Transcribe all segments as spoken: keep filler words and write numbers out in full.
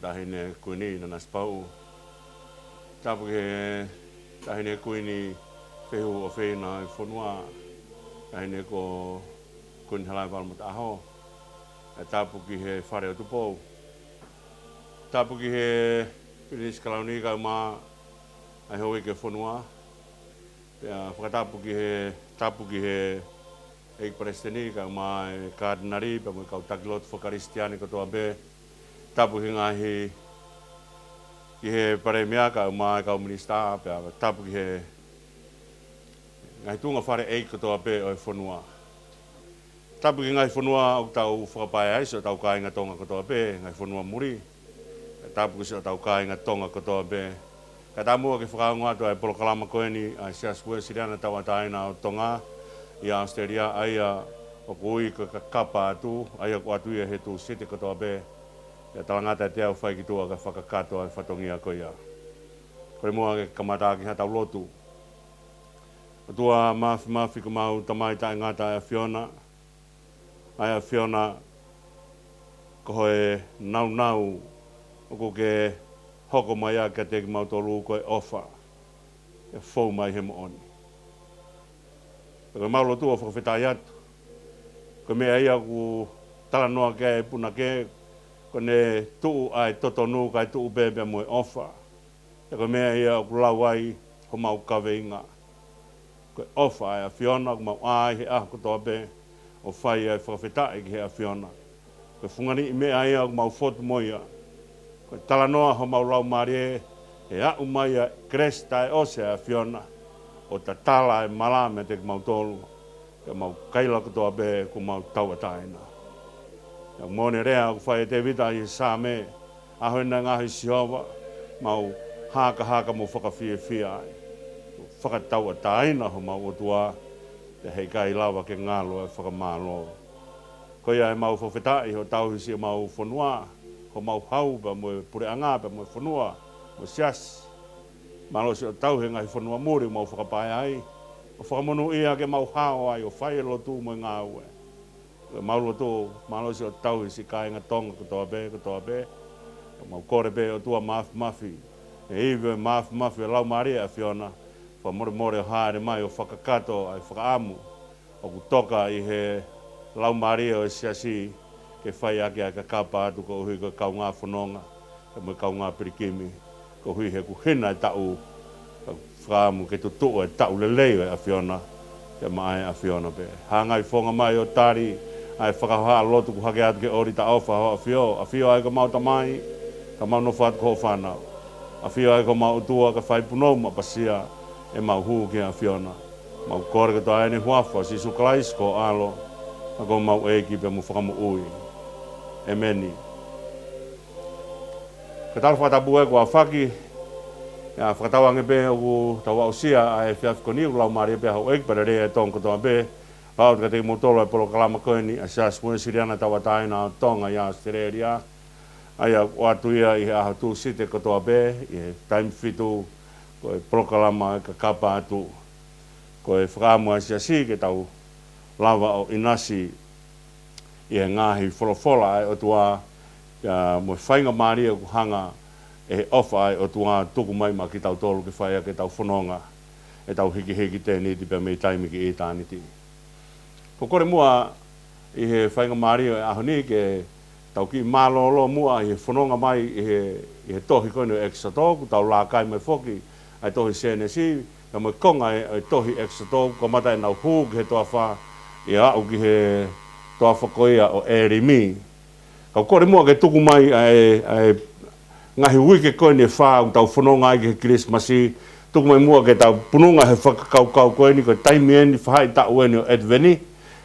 Taʻahine Kuini Nanasipauʻu. Tapu ki he Taʻahine Kuini Fehuʻofeina ʻo e fonua, Taʻahine ko Kuini Halaevalu Mataʻaho. Tapu ki he Fale ʻo Tupou. Tapu ki he Pilinisi Kalauni kae ʻumaʻā e Houʻeiki ʻo e fonua. Pea fakatapu ki he, tapu ki he ʻEiki Palesiteni kae ʻumaʻā e Katinali pea mo e kau taki lotu fakakalisitiane kotoa pē. Tapu ki he ngaahi, ki he Palēmia kae ʻumaʻā e kau minisitā, pea tapu ki he ngaahi tuʻunga fale ʻeiki kotoa pē ʻo e fonua. Tapu ki he ngaahi fonua ʻoku tau fakapae ai, siʻotau kāinga Tonga kotoa pē, ngaahi fonua muli. Tapu ki siʻotau kāinga Tonga kotoa pē. Kae ʻatā muʻa ke fakaongo atu ʻa e polokalama ko eni ʻa e Siasi Uēsiliana Tauʻatāina ʻo Tonga ʻi ʻAositelēlia, ʻa ia ʻoku ui ko e Kakapa Atu, ʻa ia ʻoku ʻoatu ia he Tūsite kotoa pē. Pea talangata ʻe te au fai ki tuʻa kae fakakakato ʻa e fatongia ko ia. Kole muʻa ke kamata ʻaki haʻatau lotu. ʻOtua Māfimafi, ko homau Tamai taʻengata ʻa e ʻAfiona, ʻa e ʻAfiona, ko e nāunau ʻoku ke hoko mai ai kiate kimautolu ko e ʻofa, ʻe fou mai he moʻoni. Pea ko ʻemau lotu ʻo fakafetaʻi atu, ko e meʻa ia ʻoku talanoa ki ai e punake, ko ʻene tuʻu ʻa e totonu kae tuʻu pē pea mo e ʻofa. Pea ko e meʻa ia ʻoku lau ai homau kaveinga. Ko e ʻofa ʻa e ʻAfiona ʻoku mau ʻā ai he ʻaho kotoa pē ʻo fai ai e fakafetaʻi ki he ʻAfiona. Ko e fungani meʻa ia ʻoku mau fotu mo ia. Ko e talanoa homau laumālie, ʻe aʻu mai ʻa e kelesi taʻeʻosi ʻa e ʻAfiona ʻo tatala e mala meiate kimautolu, pea mau kaila kotoa pē kuo mau tauʻatāina. Pea moʻoni e lea ʻoku fai ʻe Tēvita ʻi he Saame, ʻaho eni naʻe ngaohi ʻe Sihova, mau hakahaka mo fakafiefia ai. Fakatauʻatāina homau ʻOtua, pea heʻikai lava ke ngalo e fakamālō. Ko ia ʻemau fakafetaʻi hoʻo tauhi siʻemau fonua, homau hau pea mo e puleʻanga pea mo e fonua, mo e siasi. Mālō siʻo tauhi e ngaahi fonua muli ʻoku mau fakapae ai, ʻo fakamonūʻia ke mau hao ai ʻo fai e lotu mo e ngāue. Ko ʻemau lotu, mālō siʻo tauhi siʻi kāinga Tonga kotoa pē, kotoa pē. Ko ʻemau kole pē ʻOtua Māfimafi, ʻe ivi ʻo e māfimafi ʻo e Laumālie ʻo e ʻAfiona, fakamolemole ʻo hāʻele mai ʻo fakakakato ʻa e fakaʻamu ʻoku toka ʻi he laumālie ʻo e siasi, ke fai ʻaki ʻa e Kakapa Atu koeʻuhi ko e kaungā fononga, pea mo e kaungā pilikimi, koeʻuhi he kuo hina e taʻu, fakaʻamu ke tutuʻu e taʻu lelei ʻo e ʻAfiona, pea maʻa e ʻAfiona pē. Hangai fofonga mai ʻo tali ʻa e fakahohaʻa lotu kuo hake atu ki he ʻōlita ʻofa ʻo e ʻAfio, ʻAfio ʻa ia ko homau Tamai, ka mau nofo atu ko hoʻo fānau. ʻAfio ʻa ia ko homau ʻOtua, ka fai punou maʻapasia ʻemau hū ki he ʻAfiona. Mau kole kotoa ʻeni ʻi he huafa ʻo Sīsū Kalaisi ko ho ʻAlo, ʻa ia ko homau ʻEiki pea mo e Fakamoʻui. ʻEmeni. Ko e tala fakatapu ē kuo aofaki, ʻa ia fakatauange pē ʻoku tau aʻusia ʻa e efiafi ko eni ʻoku laumālie pē ʻa houʻeiki pea lelei e Tonga kotoa pē, ʻo ʻoatu kiate kimoutolu e polokalama ko eni ʻa e Siasi Uēsiliana Tauʻatāina ʻo Tonga ʻi ʻAositelēlia, ʻa ia ʻoku ʻoatu ia ʻi he ʻaho Tūsite kotoa pē, ʻi he taimi fitu, ko e polokalama ʻo e Kakapa Atu. Ko e fakaʻamu ʻa e siasi ke tau lava ʻo ʻinasi ʻi he ngaahi folofola ʻa e ʻOtua, pea mo e faingamālie ʻoku hanga ʻe he ʻofa ʻa e ʻOtua ʻo tuku mai maʻa kitautolu ke fai ʻaki ʻetau fononga, ʻetau hikihiki tēniti pea mei taimi ki ʻitāniti. Ko e kole muʻa ʻi he faingamālie ʻo e ʻaho ni ke tau kiʻi mālōlō muʻa ʻi he fononga mai ʻi he, ʻi he tohi ko eni ʻo ʻEkisoto, kuo tau laka mai foki ʻa e tohi Sēnesi, pea mo e konga ʻo e, ʻo e tohi ʻEkisoto, kuo kamata ʻenau hū ki he toafa, ʻo aʻu ki he toafa ko ia ʻo ʻĒlimi. Kau kole muʻa ke tuku mai ʻa e, ʻa e ngaahi uike ko eni ʻe fā ʻoku tau fononga ai ki he Kilisimasi, tuku mai muʻa ke tau pununga he fakakaukau ko eni, ko e taimi eni, faʻahitaʻu eni ʻo ʻAtiveni,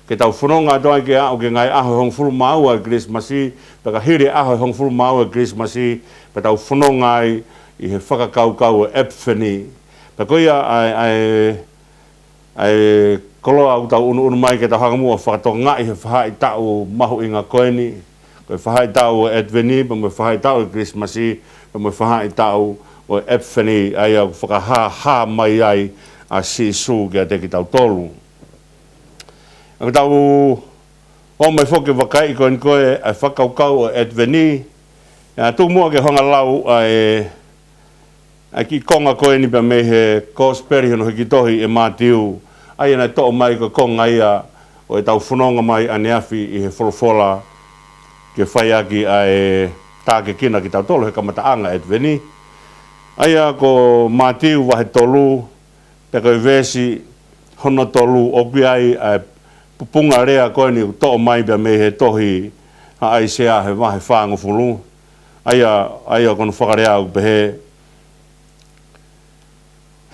ke tau fononga atu ai ke aʻu ki he ngaahi ʻaho ʻe hongofulu mā ua ʻo e Kilisimasi, pea ka hili e ʻaho ʻe hongofulu mā ua ʻo e Kilisimasi, pea tau fononga ai ʻi he fakakaukau ʻo e ʻEpifeni. Pea ko ia ʻa e, ʻa e, ʻa e koloa ʻoku tau ʻunuʻunu mai ke tau hanga muʻa ʻo fakatokangaʻi he faʻahitaʻu mahuʻinga ko eni, ko e faʻahitaʻu ʻo e ʻAtiveni, pea mo e faʻahitaʻu ʻo e Kilisimasi, pea mo e faʻahitaʻu ʻo e ʻEpifeni, ʻa ia ʻoku fakahāhā mai ai ʻa Sīsū kiate kitautolu. ʻOku tau ō mai foki ʻo vakaiʻi ko eni ko e, ʻa e fakakaukau ʻo e ʻAtiveni, ʻA, tuku muʻa ke u hanga ʻo lau ʻa e, ʻa e kiʻi konga ko eni pea mei he Kosipeli hono hiki tohi ʻe Mātiu. ʻA ia naʻe toʻo mai ko e konga ia ʻo ʻetau fononga mai ʻaneafi ʻi he folofola ke fai ʻaki ʻa e tākiekina kitautolu he kamataʻanga ʻo e ʻEtiveni. ʻA ia ko Mātiu vahe tolu, pea ko e veesi hono tolu, ʻoku ʻi ai ʻa e pupunga lea ko eni ʻoku toʻo mai pea mei he tohi ʻa ʻAisea he vahe fāngofulu. ʻA ia, ʻa ia ko hono fakalea ʻoku pehē: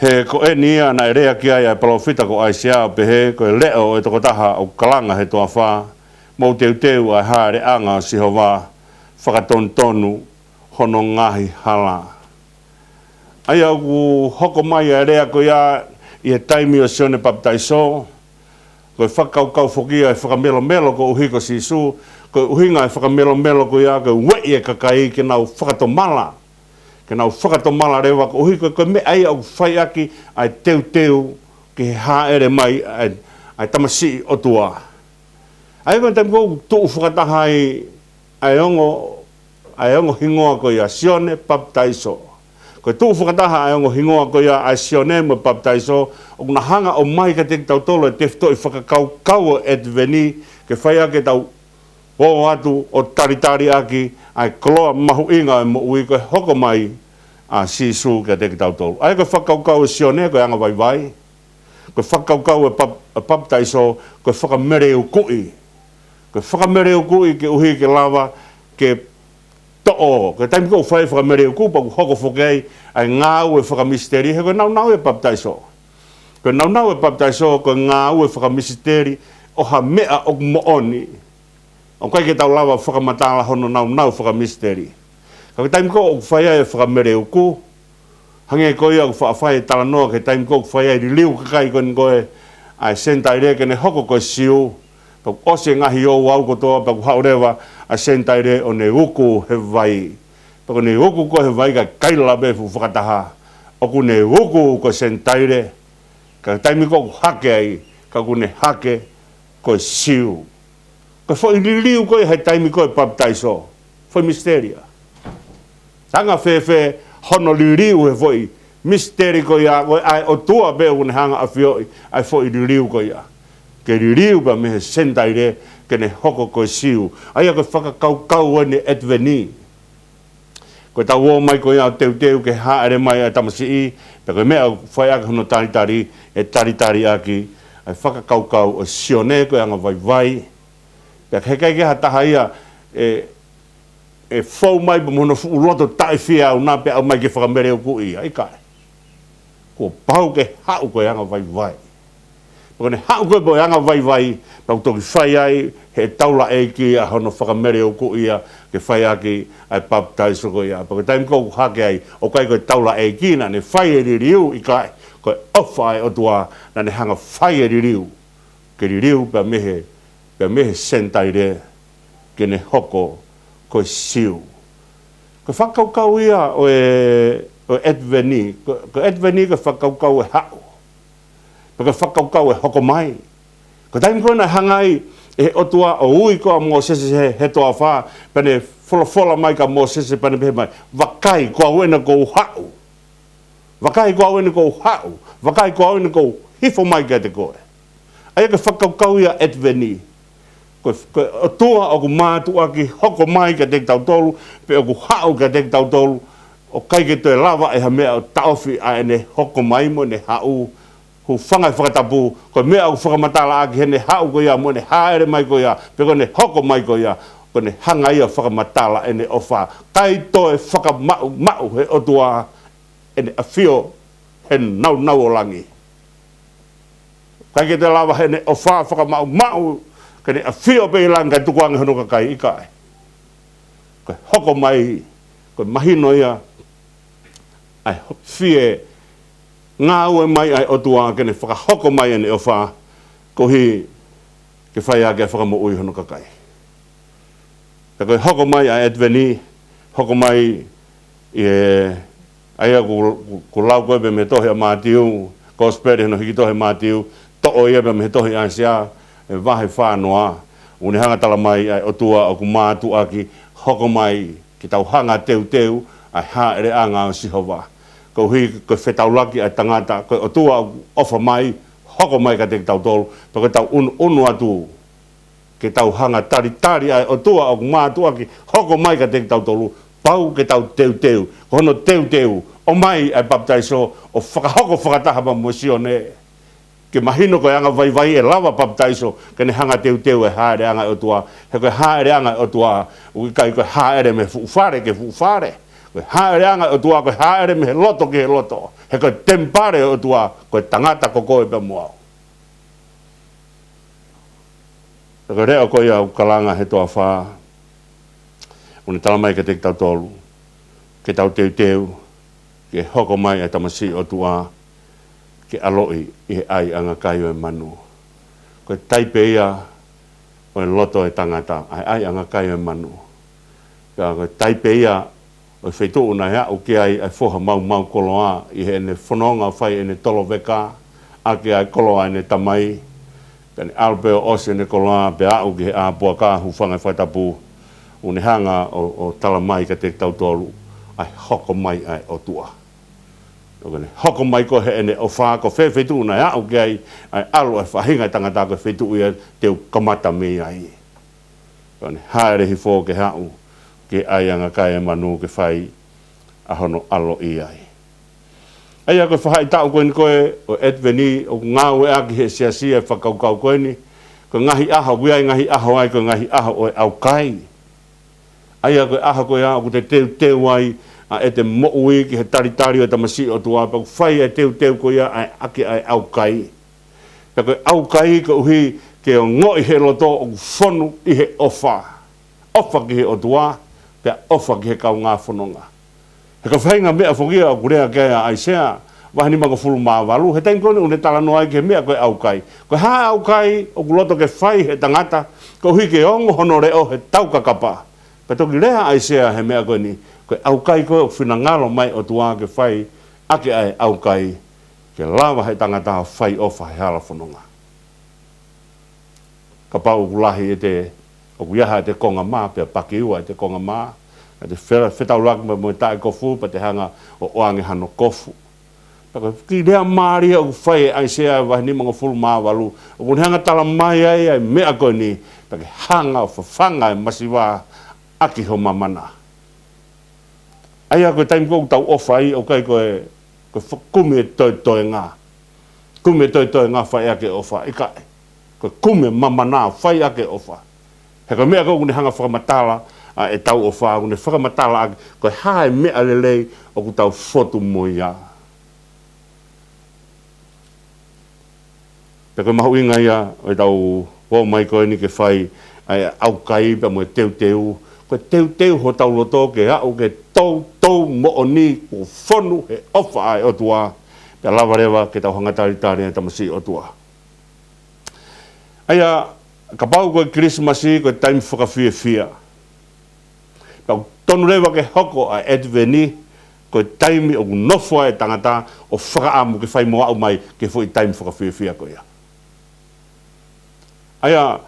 He ko eni ia naʻe lea ki ai ʻa e palōfita ko ʻAisea ʻo pehē, Ko e leʻo ʻo e tokotaha ʻoku kalanga he toafa, Mou teuteu ʻa e hāʻeleʻanga ʻo Sihova, fakatonutonu hono ngaahi hala. ʻA ia ʻoku hoko mai ʻa e lea ko ia ʻi he taimi ʻo Sione Papitaiso. Ko e fakakaukau foki ia ʻo e fakamelomelo koeʻuhi ko Sīsū, ko e ʻuhinga ʻo e fakamelomelo ko ia ke ueʻi e kakai ke nau fakatomala, ke nau fakatomala leva koeʻuhi ko e, ko e meʻa ia ʻoku fai ʻaki ʻa e teuteu ki he hāʻele mai ʻa e, ʻa e tamasiʻi ʻOtua. ʻA ia ko e taimi ko ē ʻoku tuʻu fakataha ai ʻa e ongo, ʻa e ongo hingoa ko ia Sione Papitaiso. Ko e tuʻu fakataha ʻa e ongo hingoa ko ia ʻa Sione mo Papitaiso, ʻoku na hanga ʻo ʻomai kiate kitautolu e tefitoʻi fakakaukau ʻo e ʻEtiveni, ke fai ʻaki ʻetau ō atu ʻo talitali ʻaki ʻa e koloa mahuʻinga ʻo e moʻui, ko e hoko mai ʻa Sīsū kiate kitautolu. ʻA ia ko e fakakaukau ʻo Sione ko e anga vaivai. Ko e fakakaukau ʻo e pap-, ʻo e Papitaiso ko e fakameleukuʻi. Ko e fakameleukuʻi koeʻuhi ke lava ke toʻo. Ko e taimi ko ē ʻoku fai ai e fakameleuku, pea ʻoku hoko foki ai ʻa e ngāue fakamisiteli, he ko e nāunau ʻo e Papitaiso. Ko e nāunau ʻo e Papitaiso ko e ngāue fakamisiteli ʻo ha meʻa ʻoku moʻoni. ʻOku ʻikai ke tau lava ʻo fakamatala hono nāunau fakamisiteli. Ka ko e taimi ko ē ʻoku fai ai e fakameleuku, hangē ko ia ʻoku faʻa fai e talanoa ki he taimi ko ē ʻoku fai ai e liliu kakai ko eni ko ē ʻa e Senitaile ke ne hoko ko e Siu, pea ʻosi e ngaahi ouau kotoa, pea ʻoku haʻu leva ʻa e Senitaile ʻo ne uku he vai. Pea ko ʻene uku ko ē he vai ka ʻikai lava pē ʻo fakataha ʻoku ne uku ko e Senitaile, ka ko e taimi ko ē ʻoku hake ai, ka ʻoku ne hake ko e Siu. Ko e foʻi liliu ko ia he taimi ko ē ʻo e papitaiso, foʻi misiteli ia. Anga fēfē hono liliu he foʻi misiteli ko ia, ko e ʻa e ʻOtua pē ʻoku ne hanga ʻo ʻafioʻi ʻa e foʻi liliu ko ia. Ke liliu pea mei he Senitaile, ke ne hoko ko e Siu. ʻA ia ko e fakakaukau eni ʻo e ʻEtiveni. Ko ʻetau ō mai ko ia ʻo teuteu ki he hāʻele mai ʻa e tamasiʻi, pea ko e meʻa ʻoku fai ʻaki hono talitali, ʻe talitali ʻaki ʻa e fakakaukau ʻo Sione ko e anga vaivai. Pea heʻikai ke ʻi ai ha taha ia ʻe, ʻe fou mai pea mo hono fuʻu loto taʻefiefia ʻo na pea ʻomai ke fakameleukuʻi ia, ʻikai. Kuo pau ke haʻu ko e anga vaivai. Pea ko ʻene haʻu ko ē ko e anga vaivai, pea ʻoku toki fai ai ʻe he taulaʻeiki ʻa hono fakameleukuʻi ia ke fai ʻaki ʻa e papitaiso ko ia. Pea ko e taimi ko ē ʻoku hake ai, ʻoku ʻikai ko e taulaʻeiki naʻa ne fai e liliu, ʻikai, ko e ʻofa ʻa e ʻOtua naʻa ne hanga ʻo fai e liliu. Ke liliu pea mei he, pea mei he Senitaile, ke ne hoko ko e Siu. Ko e fakakaukau ia ʻo e, ʻo e ʻEtiveni, ko, ko e ʻEtiveni ko e fakakaukau ʻo e haʻu. Pea ko e fakakaukau ʻo e hoko mai. Ko e taimi ko ē naʻe hanga ai ʻe he ʻOtua ʻo ui ko ē ʻa Mōsese he, he toafa, pea ne folofola mai kia Mōsese pea ne pehē mai, Vakai, ko au ena kuo u haʻu. Vakai, ko au eni kuo u haʻu. Vakai, ko au eni kuo u hifo mai kiate koe. ʻA ia ko e fakakaukau ia ʻo e ʻEtiveni. Ko, ko e ʻOtua ʻoku mātuʻaki hoko mai kiate kitautolu, pe ʻoku haʻu kiate kitautolu, ʻoku ʻikai ke toe lava ʻe ha meʻa ʻo taʻofi ʻa ʻene hoko mai mo ʻene haʻu. Hūfanga he fakatapu, ko e meʻa ʻoku fakamatala ʻaki heʻene haʻu ko ia mo ʻene hāʻele mai ko ia, pe ko ʻene hoko mai ko ia, ko ʻene hanga ia ʻo fakamatala ʻene ʻofa. ʻIkai toe fakamaʻumaʻu he ʻOtua ʻene ʻafio he nāunau ʻo langi. ʻIkai ke toe lava heʻene ʻofa fakamaʻumaʻu ke ne ʻafio pē ʻi langi kae tukuange hono kakai, ʻikai. Ko e hoko mai, ko e mahino ia ʻa e ho-, fie ngāue mai ʻa e ʻOtua ke ne fakahoko mai ʻene ʻofa, koeʻuhi ke fai ʻaki ʻa e fakamoʻui hono kakai. Pea ko e hoko mai ʻa e ʻEtiveni, hoko mai ʻi he, ʻa ia ʻoku, ʻoku, ʻoku lau ko ē pē mei he tohi ʻa Mātiu, Kosipeli hono hiki tohi ʻe Mātiu, toʻo ia pē mei he tohi ʻa ʻAisea, ʻi he vahe fā noa, ʻoku ne hanga ʻo tala mai ʻa e ʻOtua ʻoku mātuʻaki hoko mai Ke tau hanga teuteu ʻa e hāʻeleʻanga ʻo Sihova. Koeʻuhi ko e fetaulaki ʻa e tangata, ko e ʻOtua ʻoku ʻofa mai, hoko mai kiate kitautolu, pea ko ʻetau ʻunuʻunu atu ke tau hanga talitali ʻa e ʻOtua ʻoku mātuʻaki hoko mai kiate kitautolu, pau ke tau teuteu. Ko hono teuteu, ʻomai ʻa e papitaiso ʻo fakahoko fakataha pea mo Sione. Ke mahino ko e anga vaivai ʻe lava papitaiso ke ne hanga teuteu e hāʻeleʻanga ʻo e ʻOtua. He ko e hāʻeleʻanga ʻo e ʻOtua, ʻoku ʻikai ko e hāʻele mei he fuʻu fale ki he fuʻu fale. Ko e hāʻeleʻanga ʻo e ʻOtua, ko e hāʻele mei he loto ki he loto. He ko e temipale ʻo e ʻOtua, ko e tangata ko koe pea mo au. Ko e leʻo ko ia ʻoku kalanga he toafa, ʻoku ne tala mai kiate kitautolu, ke tau teuteu, ke hoko mai ʻa e tamasiʻi ʻOtua, ke ʻaloʻi ʻi he ʻaiʻanga kai ʻo e manu. Ko e taipe ia ʻo e loto ʻo e tangata, ʻa e ʻaiʻanga kai ʻo e manu. Pea ko e taipe ia ʻo e feituʻu naʻe aʻu ki ai ʻa e foha maumau koloa ʻi heʻene fononga fai ʻene tolo veka, ʻaki ʻa e koloa ʻene tamai. Pea ne ʻalu pē ʻo ʻosi ʻene koloa, pea aʻu ki he ʻā puaka, hūfanga he fakatapu, ʻoku ne hanga ʻo, ʻo tala mai kiate kitautolu, ʻa e hoko mai ʻa e ʻOtua. ʻOku ne hoko mai ko ē heʻene ʻofa, ko fē feituʻu naʻe aʻu ki ai ʻa e ʻalu ʻa e faʻahinga ʻo e tangata, ko e feituʻu ia te u kamata mei ai. Pea ne hāʻele hifo ke haʻu ki he ʻaiʻanga kai ʻo e manu ke fai ʻa hono ʻaloʻi ai. ʻA ia ko e faʻahitaʻu ko eni ko ē ʻo e ʻEtiveni ʻoku ngāueʻaki he siasi ʻa e fakakaukau ko eni, ko e ngaahi ʻaho, ʻoku ʻi ai e ngaahi ʻaho ai, ko e ngaahi ʻaho ʻo e ʻaukai. ʻA ia ko e ʻaho ko ia ʻoku te teuteu ai ʻa ʻete moʻui ki he talitali ʻo e tamasiʻi ʻOtua, pea ʻoku fai ʻa e teuteu ko ia ʻa e ʻaki ʻa e ʻaukai. Pea ko e ʻaukai koeʻuhi ke ongoʻi he loto ʻoku fonu ʻi he ʻofa. ʻOfa ki he ʻOtua, pea ʻofa ki he kaungā fononga. He ko e faʻahinga meʻa foki ia ʻoku lea ki ai ʻa ʻAisea, vahe nimangofulu mā valu, he taimi ko eni ʻoku ne talanoa ai ki he meʻa ko e ʻaukai. Ko e hā ʻaukai ʻoku loto ke fai he tangata, koeʻuhi ke ongo hono leʻo he taukakapa. Pea toki lea ʻa ʻAisea he meʻa ko eni, ko e ʻaukai ko ē ʻoku finangalo mai ʻOtua ke fai ʻaki ʻa e ʻaukai, ke lava he tangata ʻo fai ʻofa he hala fononga. Kapau ʻoku lahi ʻete, ʻoku ʻi ai haʻate konga mā, pea pakiua ʻete konga mā, ʻete fe-, fetaulaki mo, mo e taʻe kofu, pea te hanga ʻo ʻoange hano kofu. Pea ko e kiʻi lea mālie ʻoku fai ʻe ʻAisea vahe nimangofulu mā valu, ʻoku ne hanga tala mai ai ʻa e meʻa ko eni, pea ke hanga ʻo fafanga e masiva ʻaki ho mamana. ʻA ia ko e taimi ko ē ʻoku tau ʻofa ai, ʻoku ʻikai ko e, ko e fa-, kumi e toetoenga. Kumi e toetoenga fai ʻaki e ʻofa, ʻikai. Ko e kumi e mamana fai ʻaki e ʻofa. He ko e meʻa ko ē ʻoku ne hanga fakamatala ʻa ʻetau ʻofa, ʻoku ne fakamatala ʻaki, ko e hā e meʻa lelei ʻoku tau fotu mo ia. Pea ko e mahuʻinga ia ʻo ʻetau ō mai ko eni ke fai ʻa e ʻaukai pea mo e teuteu. Ko e teuteu hotau loto ke aʻu ke toutou moʻoni kuo fonu he ʻofa ʻa e ʻOtua. Pea lava leva ke tau hanga talitali ʻa e tamasiʻi ʻOtua. ʻA ia, kapau ko e Kilisimasi, ko e taimi fakafiefia. Pea ʻoku tonu leva ke hoko ʻa e ʻEtiveni, ko e taimi ʻoku nofo ai e tangata ʻo fakaʻamu ke fai mo aʻu mai ki he foʻi taimi fakafiefia ko ia. ʻA ia,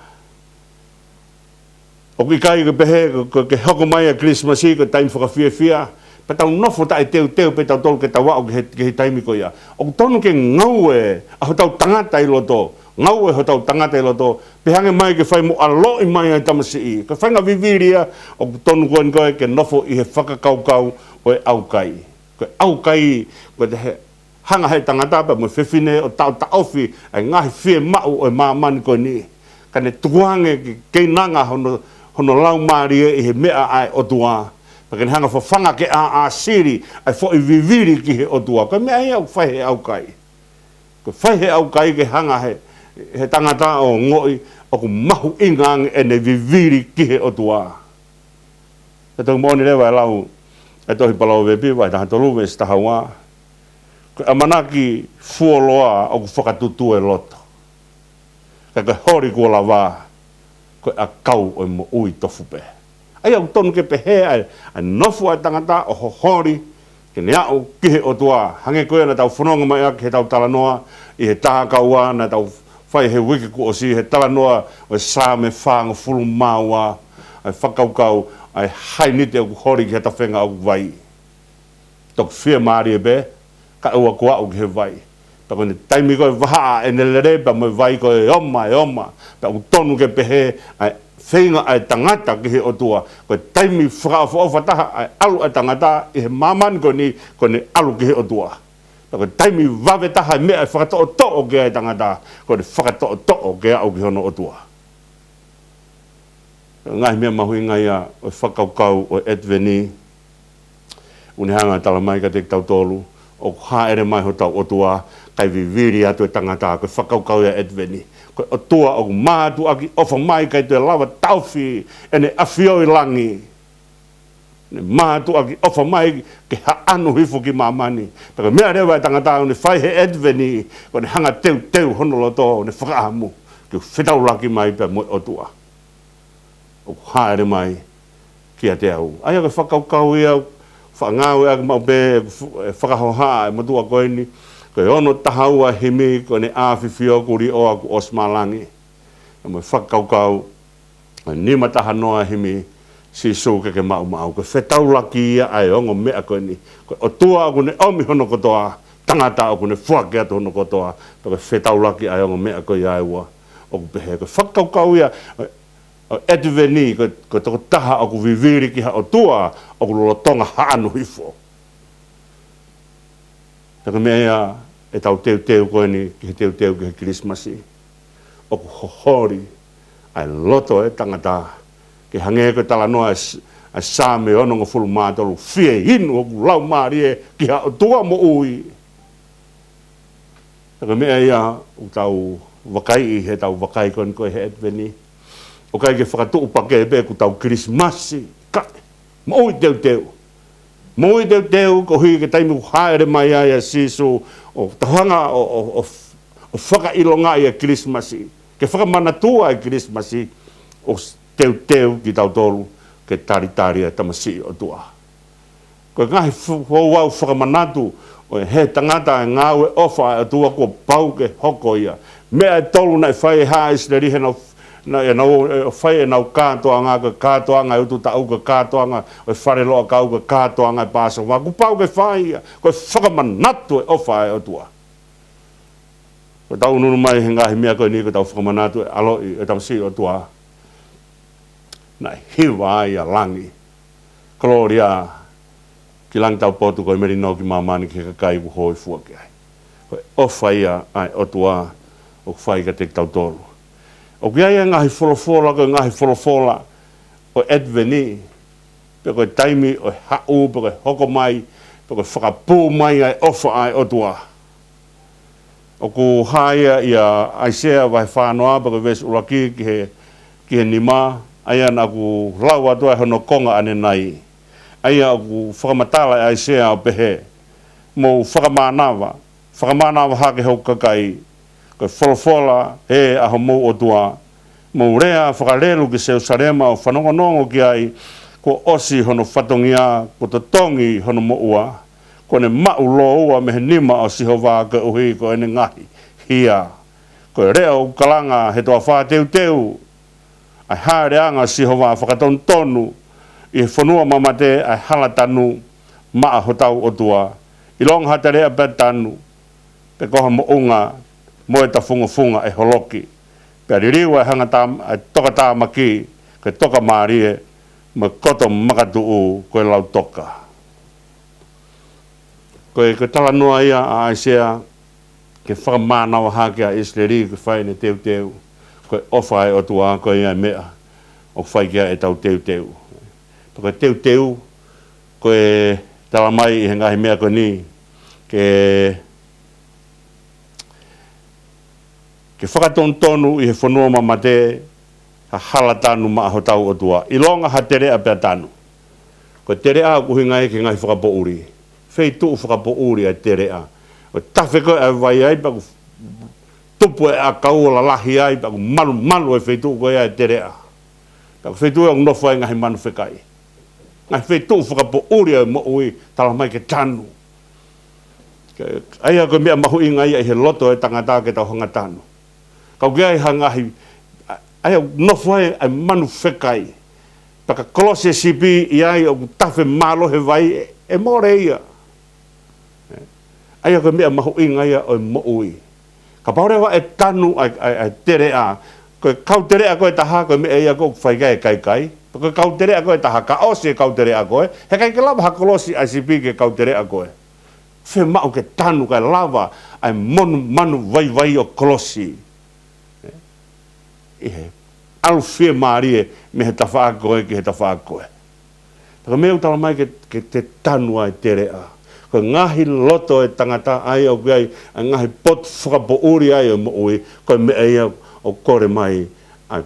ʻoku ʻikai ke pehē, ko, ko, ke hoko mai ʻa e Kilisimasi, ko e taimi fakafiefia, pea tau nofo taʻeteuteu pē tautolu ke tau aʻu ki he, ki he taimi ko ia. ʻOku tonu ke ngaue ʻa hotau tangata ʻi loto, ngaue hotau tangata ʻi loto, pea hanga mai ke fai mo ʻaloʻi mai ʻa e tamasiʻi. Ko e faʻahinga vivili ia, ʻoku tonu ko eni ko ē ke nofo ʻi he fakakaukau ʻo e ʻaukai. Ko e ʻaukai, ko e te he, hanga he tangata pea mo e fefine ʻo taʻotaʻofi ʻa e ngaahi fiemaʻu ʻo e māmani ko eni. Ka ne tukuange ke keinanga hono, hono laumālie ʻi he meʻa ʻa e ʻOtua. Pea ke ne hanga fafanga ke ʻāʻāsili ʻa e foʻi vivili ki he ʻOtua. Ko e meʻa ia ʻoku fai he ʻaukai. Ko e fai he ʻaukai ke hanga he, he tangata ʻo ongoʻi ʻoku mahuʻinga ange ʻene vivili ki he ʻOtua. Pea toki moʻoni leva e lau ʻa e tohi Palōvepi, vahe taha tolu veesi taha ua. Ko e ʻamanaki fuoloa ʻoku fakatutū e loto. Ka ko e holi kuo lava, ko e ʻakau ʻo e moʻui tofu pē. ʻA ia ʻoku tonu ke pehē ʻa e, ʻa e nofo ʻa e tangata ʻo ho-, holi, ke ne aʻu ki he ʻOtua. Hangē ko ia naʻa tau fononga mai ʻaki heʻetau talanoa ʻi he tā kaua, naʻa tau fai he uike kuo ʻosi he talanoa ʻo e Saame fāngofulu mā ua, ʻa e fakakaukau ʻa e hainite ʻoku holi ki ha tafenga ʻoku vai. Toki fiemālie pē, kae ʻoua kuo aʻu ki he vai. Pea ko ʻene taimi ko ē vahaʻa ʻene lele pea mo e vai ko ē ʻe oma, ʻe oma. Pea ʻoku tonu ke pehē ʻa e feinga ʻa e tangata ki he ʻOtua. Ko e taimi fakaʻofoʻofa taha ʻa e ʻalu ʻa e tangata ʻi he māmani ko eni, ko ʻene ʻalu ki he ʻOtua. Pea ko e taimi vave taha ʻa e meʻa ʻe fakatoʻotoʻo ki ai ʻa e tangata, ko ʻene fakatoʻotoʻo ke aʻu ki hono ʻOtua. Ngaahi meʻa mahuʻinga ia ʻo e fakakaukau ʻo e ʻAtiveni. ʻOku ne hanga ʻo talamai kiate kitautolu ʻoku hāʻele mai hotau ʻOtua, kae vivili atu e tangata, ko e fakakaukau ia ʻo e ʻAtiveni. Ko e ʻOtua ʻoku mātuʻaki ʻofa mai kae toe lava taʻofi ʻene ʻafio ʻi langi. Ne mātuʻaki ʻofa mai ke haʻanu hifo ki māmani. Pea ko e meʻa leva ʻa e tangata ʻoku ne fai he ʻAtiveni, ko ʻene hanga ʻo teuteu hono loto, ʻo ne fakaʻamu ke fetaulaki mai pea mo e ʻOtua ʻoku hāʻele mai kiate au. ʻA ia ko e fakakaukau ia, faʻa ngāueʻaki maʻu pē, fu-, ʻe fakahohaʻa ʻe he motuʻa ko eni, ko e ono taha ua himi, ko ʻene ʻafifio kuo liʻoa kuo ʻosi malangi. Pea mo e fakakaukau, nima taha noa himi, Sīsū ke ke maʻu maʻau. Ko e fetaulaki ia ʻa e ongo meʻa ko eni. Ko e ʻOtua ʻoku ne ʻomi hono kotoa, tangata ʻoku ne foaki atu hono kotoa. Pea ko e fetaulaki ʻa e ongo meʻa ko ia ʻe ua. ʻOku pehē ko e fakakaukau ia ʻo e ʻAtiveni, ko e, ko e tokotaha ʻoku vivili ki ha ʻOtua ʻoku lolotonga haʻanu hifo. Pea ko e meʻa ia ʻetau teuteu ko eni ki he teuteu ki he Kilisimasi. ʻOku hoholi ʻa e loto ʻo e tangata. Ke hangē ko e talanoa ʻa e s-, ʻa e Saame onongofulu mā tolu, fie inu hoku laumālie ki ha ʻOtua moʻui. Pea ko e meʻa ia ʻoku tau vakaiʻi heʻetau vakai ko eni ko ē he ʻAtiveni. ʻOku ʻikai ke fakatuʻupakē pē ʻoku tau Kilisimasi. Kae moʻui teuteu. Moʻui teuteu koeʻuhi ko e taimi ʻoku hāʻele mai ai ʻa Sīsū, ʻo tau hanga ʻo, ʻo, ʻo, ʻo fakaʻilongaʻi ʻa e Kilisimasi. Ke fakamanatua ʻa e Kilisimasi, ʻo s-, teuteu kitautolu ke talitali ʻa e tamasiʻi ʻOtua. Ko e ngaahi fu-, foʻi fakamanatu ʻo e he tangata ʻa e ngāue ʻofa ʻa e ʻOtua kuo pau ke hoko ia. Meʻa ʻe tolu naʻe fai ʻe haʻa ʻIsileli heʻenau, naʻa nau, ʻe, fai ʻenau kātoanga, ko e kātoanga ʻo e ututaʻu, ko e kātoanga ʻo e falelotu, ko e kātoanga ʻo e Pāsova. Kuo pau ke fai ia, ko e fakamanatu ʻo e ʻofa ʻa e ʻOtua. Ko ʻetau ʻunuʻunu mai he ngaahi meʻa ko eni, ko ʻetau fakamanatu ʻa e ʻaloʻi ʻo e tamasiʻi ʻOtua. Naʻe hiva ai ʻa langi. Kolōlia ki langi taupotu, ko e melino ki māmani ki he kakai kuo hōifua ki ai. Ko e ʻofa ia ʻa e ʻOtua ʻoku fai kiate kitautolu. ʻOku ʻi ai ʻa e ngaahi folofola, ko e ngaahi folofola ʻo e ʻAtiveni, pe ko e taimi ʻo e haʻu, pe ko e hoko mai, pe ko e fakapū mai ʻa e ʻofa ʻa e ʻOtua. ʻOku hā ia ʻia ʻAisea vahe fā noa, pea ko e veesi ʻuluaki ki he, ki he nima, ʻa ia naʻa ku lau atu ai hono konga ʻanenai. ʻA ia ʻoku fakamatala ʻe ʻAisea ʻo pehē, mou fakamānava, fakamānava hake hoku kakai, ko e folofola ē ʻa homou ʻOtua, mou lea fakalelu ki Selusalema ʻo fanongonongo ki ai, kuo ʻosi hono fatongia, kuo totongi hono moʻua, kuo ne maʻu lōua mei he nima ʻo Sihova koeʻuhi ko ʻene ngaahi hia. Ko e leʻo ʻoku kalanga he toafa teuteu, ʻa e hāʻeleʻanga ʻo Sihova fakatonutonu, ʻi he fonua mamate ʻa e hala tanu maʻa hotau ʻOtua. ʻIlonga ha teleʻa pea tanu, pe ko ha moʻunga mo e tafungofunga ʻe holoki. Pea liliu ʻa e hanga tam-, ʻa e tokatāmaki, ko e tokamālie, mo e koto makatuʻu ko e lautoka. Ko e, ko e talanoa ia ʻa ʻAisea ke fakamānava hake ʻa ʻIsileli, ke fai ʻene teuteu. Ko e ʻofa ʻa e ʻOtua, ko ia ʻa e meʻa ʻoku fai ki ai ʻetau teuteu. Ko e teuteu, ko e talamai ʻi he ngaahi meʻa ko eni, ke ke fakatonutonu ʻi he fonua mamate ha hala tanu maʻa hotau ʻOtua. ʻIlonga ha teleʻa pea tanu. Ko e teleʻa ʻoku ʻuhinga ia ki he ngaahi fakapoʻuli. Feituʻu fakapoʻuli ʻa e teleʻa. ʻO tafe ko ē ʻa e vai ai pea ʻoku tupu e ʻakau ʻo lalahi ai pea ʻoku malumalu e feituʻu ko ia ʻa e teleʻa. Pea ko e feituʻu ʻoku nofo ai ngaahi manu fekai. Ngaahi feituʻu fakapoʻuli ʻa e moʻui, talamai ke tanu. Ke, ʻa ia ko e meʻa mahuʻinga ia ʻi he loto ʻo e tangata ke tau hanga ʻo tanu. Ka ʻoku ʻi ai ha ngaahi, ʻa, ʻa ia nofo ai ʻa e manu fekai. Pea ka kolosi e sipi ʻi ai ʻoku tafe mālohi he vai, ʻe, ʻe mole ia. ʻA ia ko e meʻa mahuʻinga ia ʻo e moʻui. Kapau leva ʻe tanu ʻa e, ʻa e, ʻa e teleʻa, ko e kau teleʻa ko ē ʻe taha, ko e meʻa ia ʻoku fai ki ai e kaikai. Ko e kau teleʻa ko ē ʻe taha, ka ʻosi e kau teleʻa ko ē, heʻikai ke lava ha kolosi ʻa e sipi ki he kau teleʻa ko ē. Fiemaʻu ke tanu kae lava ʻa e monumanu vaivai ʻo e kolosi. ʻI he ʻalu fiemālie mei he tafaʻaki ko ē ki he tafaʻaki ko ē. Pea ko e meʻa ʻoku talamai ke, ke te tanu ʻa e teleʻa. Ko e ngaahi loto ʻo e tangata ʻa ia ʻoku ʻi ai ʻa e ngaahi potu fakapoʻuli ʻa ia ʻo e moʻui, ko e meʻa ia ʻoku kole mai ʻa,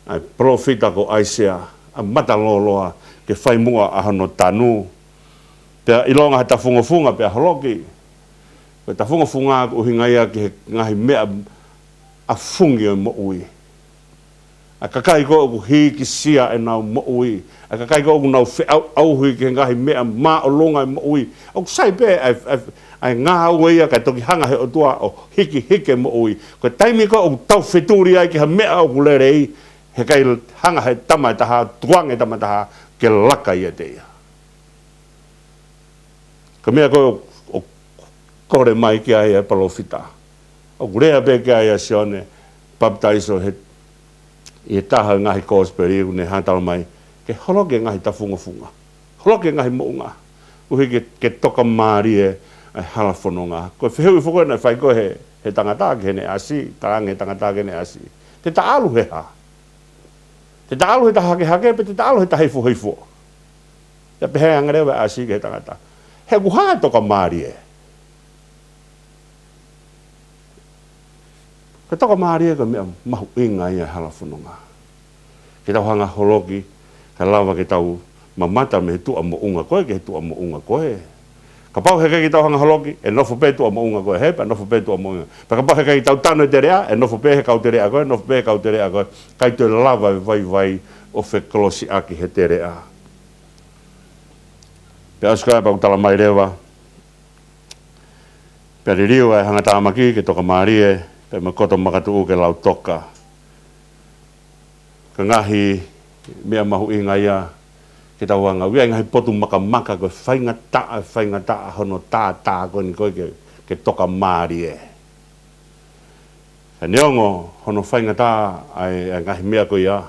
ʻa e palōfita ko ʻAisea, ʻa e mata lōloa, ke fai muʻa ʻa hono tanu. Pea ʻilonga he tafungofunga pea holoki. Ko e tafungofunga ko e ʻuhinga ia ki he ngaahi meʻa ʻa fungi ʻo e moʻui. ʻA e kakai ko ē ʻoku hīkisia ʻenau moʻui. ʻA e kakai ko ē ʻoku nau feʻauʻauhi ki he ngaahi meʻa māʻolunga ʻo e moʻui. ʻOku sai pē ʻa e, ʻa e, ʻa e ngāue ia kae toki hanga he ʻOtua ʻo hikihiki e moʻui. Ko e taimi ko ē ʻoku tau fetuli ai ki ha meʻa ʻoku lelei, heʻikai hanga he tama ʻe taha, tukuange tama ʻe taha, ke laka ʻiate ia. Ko e meʻa ko ē ʻoku, ʻoku kole mai ki ai e palōfita. ʻOku lea pē ki ai ʻa Sione Papitaiso he, ʻi he taha e ngaahi kosipeli ʻoku ne hanga talamai ke holoki e ngaahi tafungofunga. Holoki e ngaahi moʻunga. Koeʻuhi ke, ke tokamālie ʻa e hala fononga. Ko e fehuʻi foki naʻe fai ko ē he, he tangata ki heʻene ʻasi, talaange he tangata ki heʻene ʻasi. Te ta ʻalu he hā? Te ta ʻalu he taha hakehake, pe te ta ʻalu he taha hifohifo? Pea pehē ange leva e ʻasi ki he tangata, he ʻoku hā e tokamālie? Ko e tokamālie ko e meʻa mahuʻinga ia he hala fononga. Ke tau hanga holoki, kae lava ke tau mamata mei he tuʻa moʻunga ko ē ki he tuʻa moʻunga ko ē. Kapau heʻikai ke tau hanga holoki, ʻe nofo pē tuʻa moʻunga ko ē hē, pea nofo pē tuʻa moʻunga. Pea kapau heʻikai ke tau tanu e teleʻa, ʻe nofo pē he kau teleʻa ko ē, nofo pē he kau teleʻa ko ē. ʻIkai toe lava e vaivai ʻo fekolosiʻaki he teleʻa. Pea ʻosi ko ia pea ʻoku talamai leva, pea liliu ʻa e hangatāmaki ke tokamālie, pea mo e koto makatuʻu ke lautoka. Ko e ngaahi meʻa mahuʻinga ia ke tau hanga ʻo ʻi ai e ngaahi potu makamaka, ko e faingataʻa, faingataʻa hono tātā ko eni ko ē ke, ke tokamālie. Ka neongo hono faingataʻa ʻa e, ʻa e ngaahi meʻa ko ia,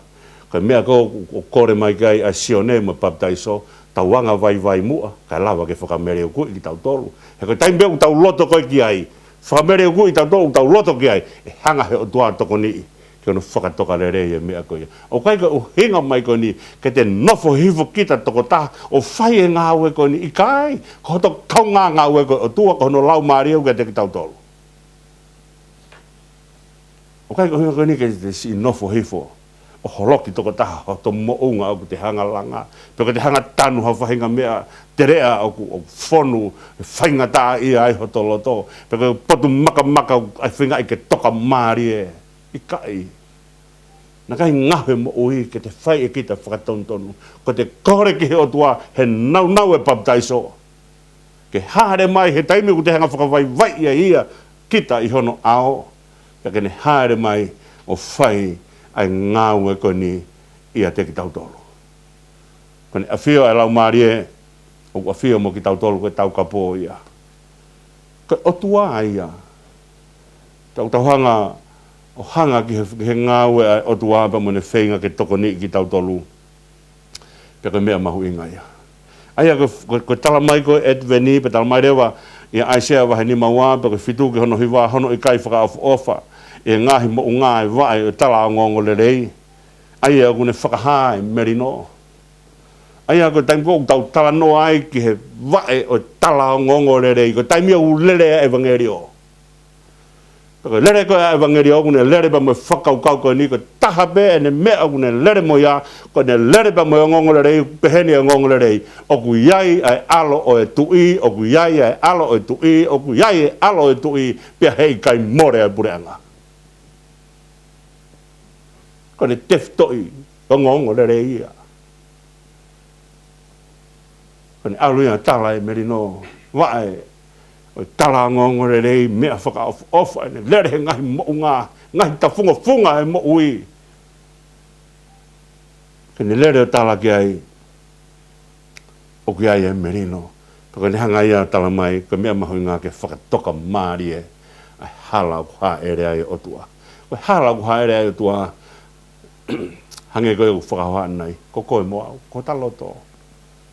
ko e meʻa ko ē ʻoku, ʻoku kole mai ki ai ʻa Sione mo e Papitaiso, tau angavaivai muʻa, kae lava ke fakameleukuʻi kitautolu. He ko e taimi pē ʻoku tau loto ko ē ki ai, fakameleukuʻi kitautolu, ʻoku tau loto ki ai, ʻe hanga he ʻOtua ʻo tokoniʻi ke hono fakatokalelei e meʻa ko ia. ʻOku ʻikai ko e ʻuhinga mai ko eni ke te nofo hifo kita tokotaha ʻo fai e ngāue ko eni, ʻikai, ko hoto kaungāngāue ko e ʻOtua, ko hono Laumālie ʻoku ʻiate kitautolu. ʻOku ʻikai ko e ʻuhinga ko eni ke te siʻi nofo hifo ʻo holoki tokotaha hoto moʻunga ʻoku te hanga langa, pe ko te hanga tanu ha faʻahinga meʻa teleʻa ʻoku, ʻoku fonu ʻe faingataʻaʻia ai hoto loto, pe ko e potu makamaka ʻoku ʻai feingaʻi ke tokamālie. ʻIkai. Naʻe ʻikai ngaohi e moʻui ke te fai ʻe kita fakatonutonu. Ko ʻete kole ki he ʻOtua he nāunau e papitaiso, ke hāʻele mai he taimi ʻoku te hanga fakavaivaiʻi ai ia kita ʻi hono ʻao, pea ke ne hāʻele mai ʻo fai ʻa e ngāue ko eni ʻiate kitautolu. Ko ʻene ʻafio ʻa e Laumālie, ʻoku ʻafio mo kitautolu, ko e Taukapo ia. Ko e ʻOtua ia. Tau, tau hanga ʻo hanga ki he, ki he ngāue ʻa e ʻOtua pea mo ʻene feinga ke tokoniʻi kitautolu. Pea ko e meʻa mahuʻinga ia. ʻA ia ko, ko, ko e talamai ko e ʻAtiveni, pea talamai leva ʻia ʻAisea vahe nima ua, pea ko e fitu ki hono hiva, hono ʻikai fakaʻofoʻofa ʻi he ngaahi moʻunga e vaʻe ʻo e tala ongoongolelei, ʻa ia ʻoku ne fakahā e melino. ʻA ia ko e taimi ko ē ʻoku tau talanoa ai ki he vaʻe ʻo e tala ongoongolelei, ko e taimi ʻoku lele ai e ʻevangeliō. Ko e lele ko ē ʻa e ʻevangeliō ʻoku ne lele pea mo e fakakaukau ko eni, ko e taha pē ʻene meʻa ʻoku ne lele mo ia, ko ʻene lele pea mo e ongoongolelei, pehē ni e ongoongolelei: ʻOku ʻi ai ʻa e ʻAlo ʻo e Tuʻi, ʻoku ʻi ai ʻa e ʻAlo ʻo e Tuʻi, ʻoku ʻi ai e ʻAlo ʻo e Tuʻi, pea heʻikai mole ʻa e puleʻanga. Ko ʻene tefitoʻi ongoongolelei ia. Ko ʻene ʻalu ia ʻo tala e melino, vaʻe ʻo e tala ongoongolelei, meʻa fakaʻofoʻofa, ʻene lele he ngaahi moʻunga, ngaahi tafungofunga e moʻui. Pea ne lele ʻo tala ki ai, ʻoku ʻi ai e melino. Pea ko ʻene hanga ia ʻo tala mai, ko e meʻa mahuʻinga ke fakatokamālie ʻa e hala ʻoku hāʻele ai e ʻOtua. Ko e hala ʻoku hāʻele ai e ʻOtua, hangē ko ia ʻoku fakahohaʻa ʻanenai, ko koe mo au, ko hota loto,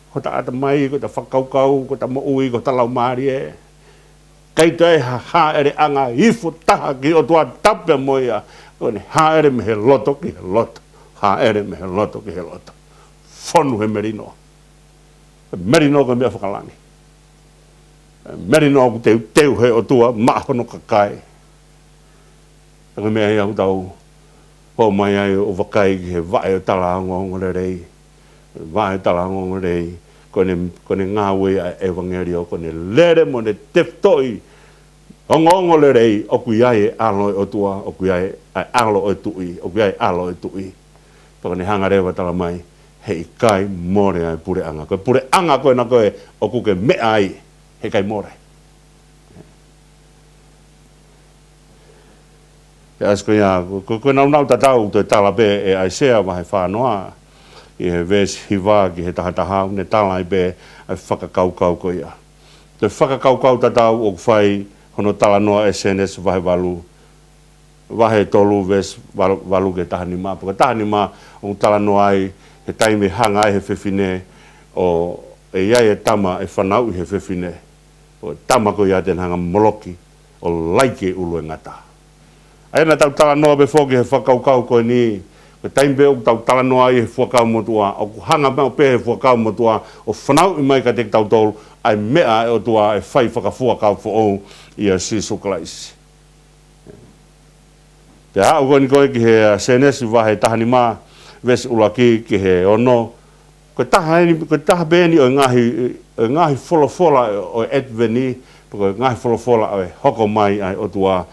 ko hota ʻatamai, ko hota fakakaukau, ko hota moʻui, ko hota laumālie. ʻIkai toe ʻi ai ha hāʻeleʻanga ifo taha ki he ʻOtua tapu pea mo ia. Ko ʻene hāʻele mei he loto ki he loto. Hāʻele mei he loto ki he loto. Fonu he melino. Melino ko e meʻa fakalangi. Melino ʻoku teuteu he ʻOtua maʻa hono kakai. Ko e meʻa ia ʻoku tau hoko mai ai ʻo vakai ki he vaʻe ʻo e tala ongoongolelei. Vaʻe ʻo e tala ongoongolelei, ko ʻene, ko ʻene ngāue ʻa e ʻevangeliō, ko ʻene lele mo ʻene tefitoʻi ongoongolelei, ʻoku ʻi ai e ʻAlo ʻo e ʻOtua, ʻoku ʻi ai ʻa e ʻAlo ʻo e Tuʻi, ʻoku ʻi ai e ʻAlo ʻo e Tuʻi. Pea ko ʻene hanga leva ʻo tala mai, heʻikai mole ʻa e puleʻanga. Ko e puleʻanga ko ena ko ē ʻoku ke meʻa ai, heʻikai mole. Pea ʻosi ko ia, ko, ko, ko e nāunau tatau ʻoku toe tala pē ʻe ʻAisea vahe fā noa, ʻi he veesi hiva ki he taha taha, ʻoku ne tala ai pē ʻa e fakakaukau ko ia. Toe fakakaukau tatau ʻoku fai hono talanoa ʻe Sēnesi vahe valu, vahe tolu veesi valu, valu ki he taha nima. Pea ko e taha nima ʻoku talanoa ai he taimi ʻe hanga ai he fefine ʻo, ʻe ʻi ai e tama ʻe fanauʻi he fefine. Ko e tama ko ia te ne hanga ʻo moloki ʻo laiki e ʻulu ʻe ngata. ʻA ia naʻa tau talanoa pē foki he fakakaukau ko eni, ko e taimi pē ʻoku tau talanoa ai he Fuakava Motuʻa, ʻoku hanga mai pē he Fuakava Motuʻa ʻo fanauʻi mai kiate kitautolu ʻa e meʻa ʻa e ʻOtua ʻe fai fakafuakava foʻou ʻia Sīsū Kalaisi. Pea aʻu ko eni ko ē ki he, ʻa, Sēnesi vahe taha nima, veesi ʻuluaki ki he ono. Ko e taha eni, ko e taha pē eni ʻo e ngaahi, ʻo e ngaahi folofola ʻo e ʻAtiveni, pe ko e ngaahi folofola ʻo e hoko mai ʻa e ʻOtua.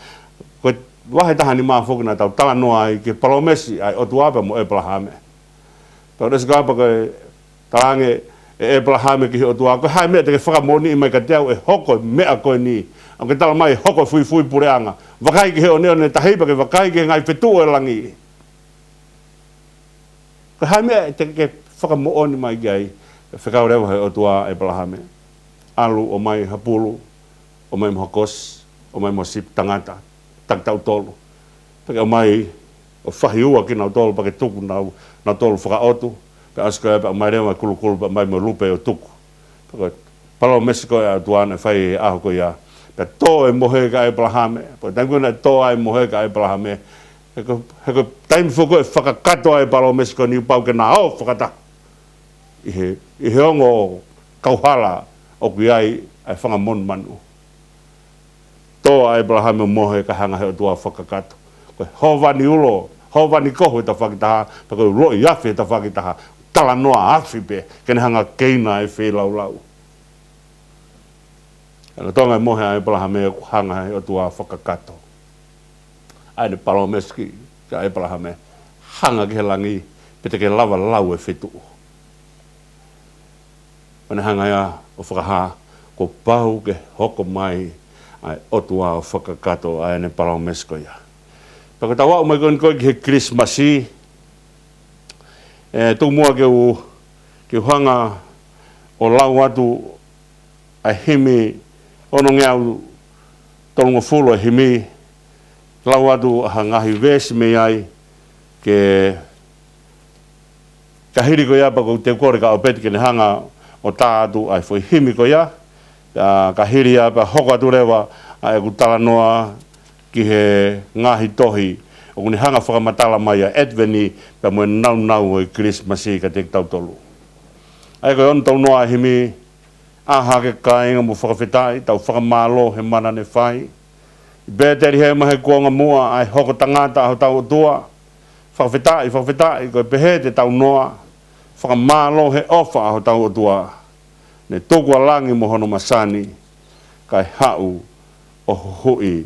Ko e vahe taha nima foki naʻa tau talanoa ai ki he palōmesi ʻa e ʻOtua pea mo ʻĒpalahame. Pea ʻosi ko ia pea ko e talaange ʻe ʻĒpalahame ki he ʻOtua, ko e hā e meʻa te ke fakamoʻoniʻi mai kiate au ʻe hoko e meʻa ko eni? ʻOku ke tala mai ʻe hoko e fuifui puleʻanga. Vakai ki he ʻoneʻone tahi pea ke vakai ki he ngaahi fetuʻu ʻo e langi. Ko e hā e meʻa te ke fakamoʻoni mai ki ai? Fekau leva he ʻOtua ʻa ʻĒpalahame, ʻalu ʻomai ha pulu, ʻomai mo ha kosi, ʻomai mo ha sipi tangata, taki tautolu. Pea ke ʻomai ʻo fahi ua kinautolu, pea ke tuku nau, nautolu fakaʻotu. Pea ʻosi ko ia pea ʻomai leva e kulukulu, pea ʻomai mo e lupe ʻo tuku. Pea ko e palōmesi ko ia ʻa e ʻOtua naʻe fai he ʻaho ko ia. Pea tō e mohe kia ʻĒpalahame. Pea taimi ko ē naʻe tō ai e mohe kia ʻĒpalahame, he ko, he ko e taimi foki ko ē ʻe fakakakato ai e palōmesi ko eni, pau ke na ō fakataha ʻi he, ʻi he ongo kauhala ʻoku ʻi ai ʻa e fanga monumanu. Tō ʻa ʻĒpalahame ʻo mohe kae hanga he ʻOtua ʻo fakakakato. Ko e hōvani ulo, hōvani kohu he tafaʻaki ʻe taha, pea ko e uloʻi afi he tafaʻaki ʻe taha, talanoa afi pē, ke ne hanga ʻo keina e feilaulau. Ka ko e tōʻonga e mohe ʻa ʻĒpalahame ʻoku hanga he ʻOtua ʻo fakakakato ʻa ʻene palōmesi kia ʻĒpalahame, hanga ki he langi, pe te ke lava lau e fetuʻu. Pea ne hanga ia ʻo fakahā, kuo pau ke hoko mai ʻa e ʻOtua ʻo fakakakato ʻa ʻene palōmesi ko ia. Pea ko ʻetau aʻu mai ko eni ko ē ki he Kilisimasi, ʻe tuku muʻa ke u, ke u hanga ʻo lau atu ʻa e himi, onongeau tolungofulu e himi, lau atu ha ngaahi veesi mei ai, ke, ka hili ko ia pea ʻoku ou kole kia ʻOpeti ke ne hanga ʻo tā atu ʻa e foʻi himi ko ia, ka, ka hili ia pea hoko atu leva ʻa ʻeku talanoa ki he ngaahi tohi ʻoku ne hanga ʻo fakamatala mai ʻa e ʻAtiveni pea mo e nāunau ʻo e Kilisimasi kiate kitautolu. ʻA ia ko e ono tolu noa e himi, ʻĀ hake kāinga mo fakafetaʻi, tau fakamālō he mana ne fai. ʻI Pētelihema he kuonga muʻa ʻa e hoko tangata ʻa hotau ʻOtua. Fakafetaʻi, fakafetaʻi, ko e pehē te tau noa. Fakamālō he ʻofa ʻa hotau ʻOtua. Ne tuku ʻa langi mo hono masani, kae haʻu ʻo huhuʻi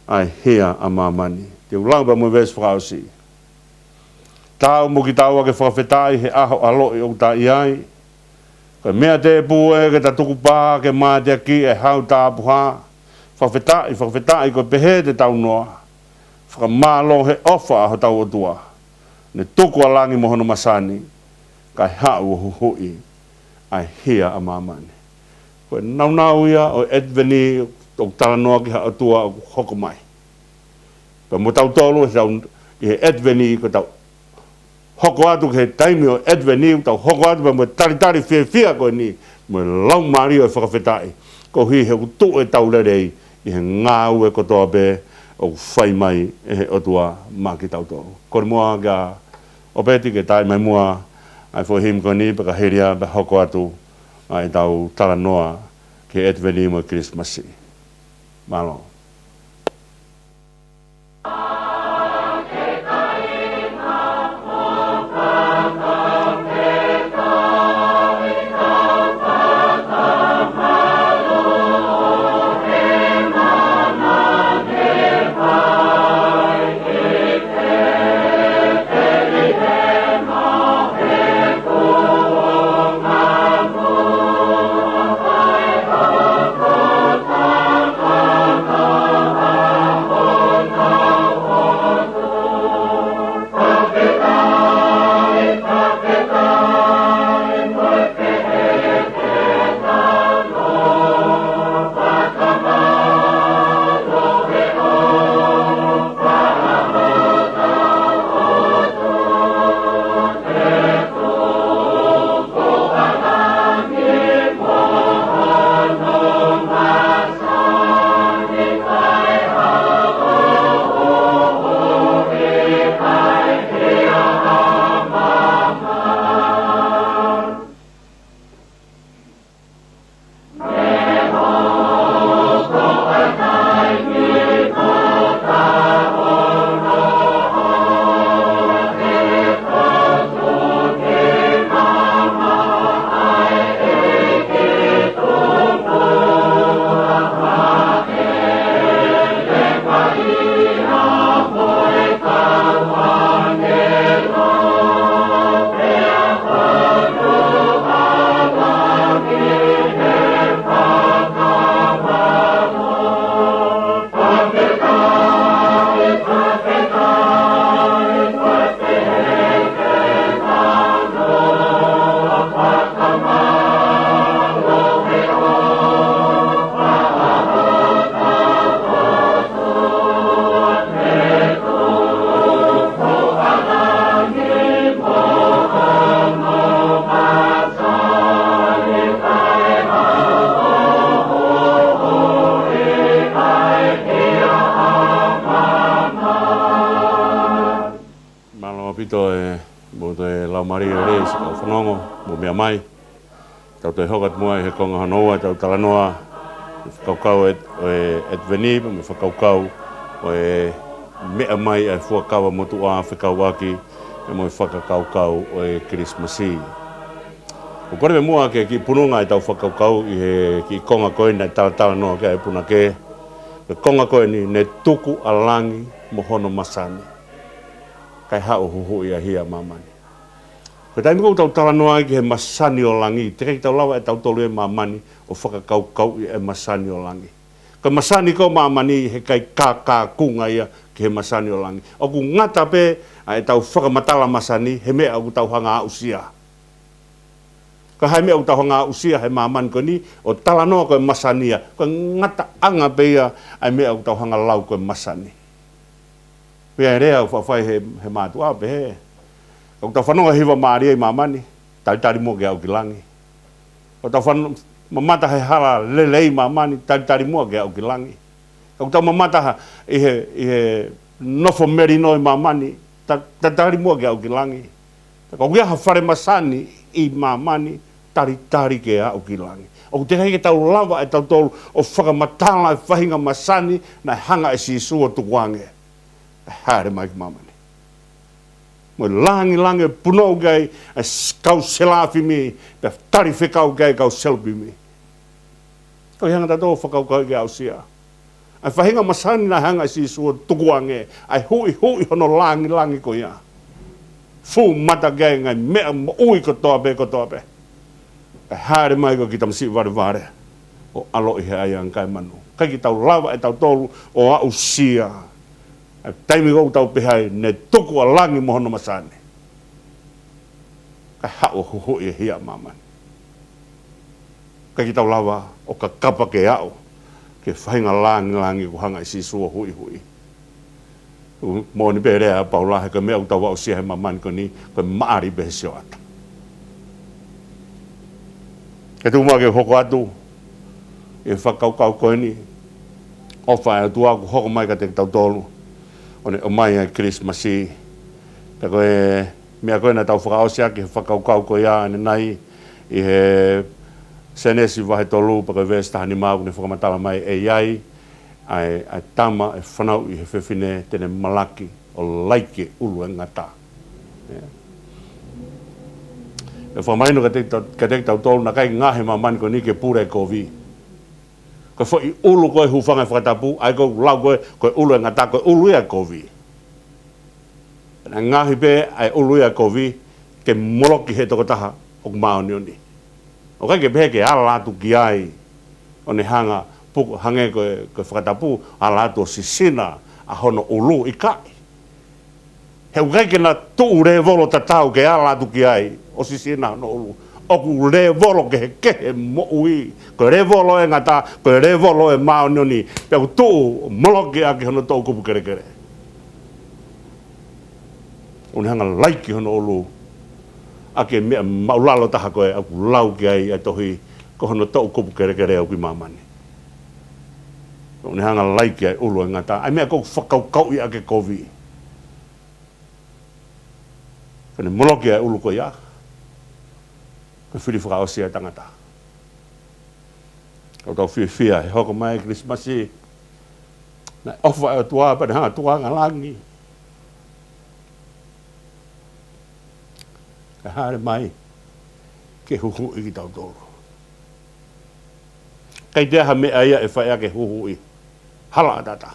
ʻa e hia ʻa māmani. Te u lau pē mo e veesi fakaʻosi. Tau mo kitaua ke fakafetaʻi he ʻaho ʻaloʻi ʻoku ta ʻi ai. Ko e meʻa tēpū ē ke ta tukupā ke mateakiʻi e hau tapuhā. Fakafetaʻi, fakafetaʻi, ko e pehē te tau noa. Fakamālō he ʻofa ʻa hotau ʻOtua. Ne tuku ʻa langi mo hono masani, kae haʻu ʻo huhuʻi ʻa e hia ʻa māmani. Ko e nāunau ia ʻo e ʻAtiveni, ʻoku talanoa ki ha ʻOtua ʻoku hoko mai. Pea mo tautolu, he tau, ki he ʻAtiveni, ko ʻetau hoko atu ki he taimi ʻo e ʻAtiveni, ʻoku tau hoko atu pea mo e talitali fiefia ko eni, mo e laumālie ʻo e fakafetaʻi, koeʻuhi he ʻoku tuʻu ʻetau lelei ʻi he ngāue kotoa pē ʻoku fai mai ʻe he ʻOtua maʻa kitautolu. Kole muʻa kia ʻOpeti ke taaʻi mai muʻa ʻa e foʻi himi ko eni, pea ka hili ia pea hoko atu ʻa ʻetau talanoa ki he ʻAtiveni mo e Kilisimasi. Mālō. Mālō ʻaupito e, mo e laumālie lelei siʻi kau fanongo, mou meʻa mai. Tau toe hoko atu muʻa ʻi he konga hono ua ʻetau talanoa, fakakaukau ʻo e, ʻo e ʻAtiveni, mo e fakakaukau ʻo e meʻa mai ʻa e fuakava motuʻa fekauʻaki mo e fakakaukau ʻo e Kilisimasi. ʻOku kole muʻa ke kiʻi pununga ʻetau fakakaukau ʻi he kiʻi konga ko eni naʻe talatalanoa ki ai e punake. Ko e konga ko eni, ne tuku ʻa langi mo hono masani, kae haʻu ʻo huhuʻi ʻa e hia ʻa māmani. Ko e taimi ko ē ʻoku tau talanoa ai ki he masani ʻo langi, teʻeki ke tau lava ʻe tautolu ʻi māmani ʻo fakakaukauʻi e masani ʻo langi. Ko e masani ko ē ʻo māmani, heʻikai kākākunga ia ki he masani ʻo langi. ʻOku ngata pē ʻa ʻetau fakamatala masani he meʻa ʻoku tau hanga ʻo aʻusia. Ko e hā e meʻa ʻoku tau hanga ʻo aʻusia he māmani ko eni, ʻo talanoa ko e masani ia, ko e ngataʻanga pē ia ʻa e meʻa ʻoku tau hanga ʻo lau ko e masani. Pea ʻi he lea ʻoku faʻa fai he, he mātuʻa ʻo pehē: Ka ʻoku tau fanongo he hiva mālie ʻi māmani, talitali muʻa ke aʻu ki langi. Ka ʻoku tau fan-, mamata he hala lelei ʻi māmani, talitali muʻa ke aʻu ki langi. Ka ʻoku tau mamata ha, ʻi he, ʻi he nofo melino ʻi māmani, ta-, talitali muʻa ke aʻu ki langi. Ka ʻoku ʻi ai ha fale masani ʻi māmani, talitali ke aʻu ki langi. ʻOku teʻeki ke tau lava ʻe tautolu ʻo fakamatala e faʻahinga masani naʻe hanga ʻe Sīsū ʻo tukuange, ʻe hāʻele mai ki māmani. Mo e langilangi ʻo punou ki ai ʻa e s-, kau selafimi, pea tali fekau ki ai e kau selupimi. Ko e hanga ʻe tautolu ʻo fakakaukauʻi ke aʻusia ʻa e faʻahinga masani naʻe hanga ʻe Sīsū ʻo tukuange, ʻa e huʻihuʻi hono langilangi ko ia. Fuʻu mata ki ai e ngaahi meʻa moʻui kotoa pē, kotoa pē. ʻE hāʻele mai ko e kiʻi tamasiʻi valevale ʻo ʻaloʻi he ʻaiʻanga kae manu. ʻIkai ke tau lava ʻe tautolu ʻo aʻusia ʻa e taimi ʻoku tau pehē ai, ne tuku ʻa langi mo hono masani, Kae haʻu ʻo huhuʻi e hia ʻa māmani. ʻIkai ke tau lava ʻo kakapa ke aʻu ki he faʻahinga lāngilangi ʻoku hanga ʻe Sīsū ʻo huhuʻi. Moʻoni pē lea ʻa Paula, he ko e meʻa ʻoku tau aʻusia he māmani ko eni, ko e maʻali pē he sioʻata. Kae tuku muʻa ke hoko atu e fakakaukau ko eni, ʻofa ʻa e ʻOtua kuo hoko mai kiate kitautolu, ʻo ne ʻomai ʻa e Kilisimasi. Pea ko e meʻa ko ē naʻa tau fakaʻosi ʻaki he fakakaukau ko ia ʻanenai, ʻi he Sēnesi vahe tolu, pea ko e veesi taha nima, ʻoku ne fakamatala mai ʻe ʻi ai ʻa e, ʻa e tama ʻe fanauʻi ʻe he fefine te ne malaki ʻo laiki e ʻulu ʻe ngata. ʻE. ʻE fakamahino kiate kita-, kiate kitautolu naʻe ʻikai ngaohi e māmani ko eni ke pule e kovi. Ko e foʻi ʻulu ko ē ʻoku hūfanga he fakatapu, ʻa ia ko e lau ko ē, ko e ʻulu ʻe ngata, ko e ʻulu ia ʻo e kovi. Naʻe ngaohi pē ʻa e ʻulu ia ʻo e kovi ke moloki ʻe he tokotaha ʻoku māʻoniʻoni. ʻOku ʻikai ke pehē ke ala atu ki ai, ʻo ne hanga, puku, hangē ko e, ko e fakatapu, ala atu ʻo sisina ʻa hono ʻulu, ʻikai. He ʻoku ʻikai ke na tuʻu lēvolo tatau ke ala atu ki ai ʻo sisina hono ʻulu. ʻOku lēvolo kehekehe moʻui. Ko e lēvolo ʻe ngata, ko e lēvolo ʻo e māʻoniʻoni. Pea ʻoku tuʻu moloki ʻaki hono toʻukupu kelekele. ʻO ne hanga laiki hono ʻulu ʻaki e meʻa māʻulalo taha ko ē ʻoku lau ki ai ʻa e tohi, ko hono toʻukupu kelekele ʻoku ʻi māmani. ʻO ne hanga laiki ʻa e ʻulu ʻe ngata. ʻA e meʻa ʻoku fakakaukauʻi ʻaki e kovi. Ko ʻene moloki ʻa e ʻulu ko ia, ko e fili fakaʻosi ʻa e tangata. ʻOku tau fiefia he hoko mai e Kilisimasi. Naʻe ʻofa ʻa e ʻOtua pea ne hanga ʻo tukuange ʻa langi. Kae hāʻele mai ke huhuʻi kitautolu. ʻIkai toe ʻi ai ha meʻa ia ʻe fai ʻaki e huhuʻi. Hala ʻatā.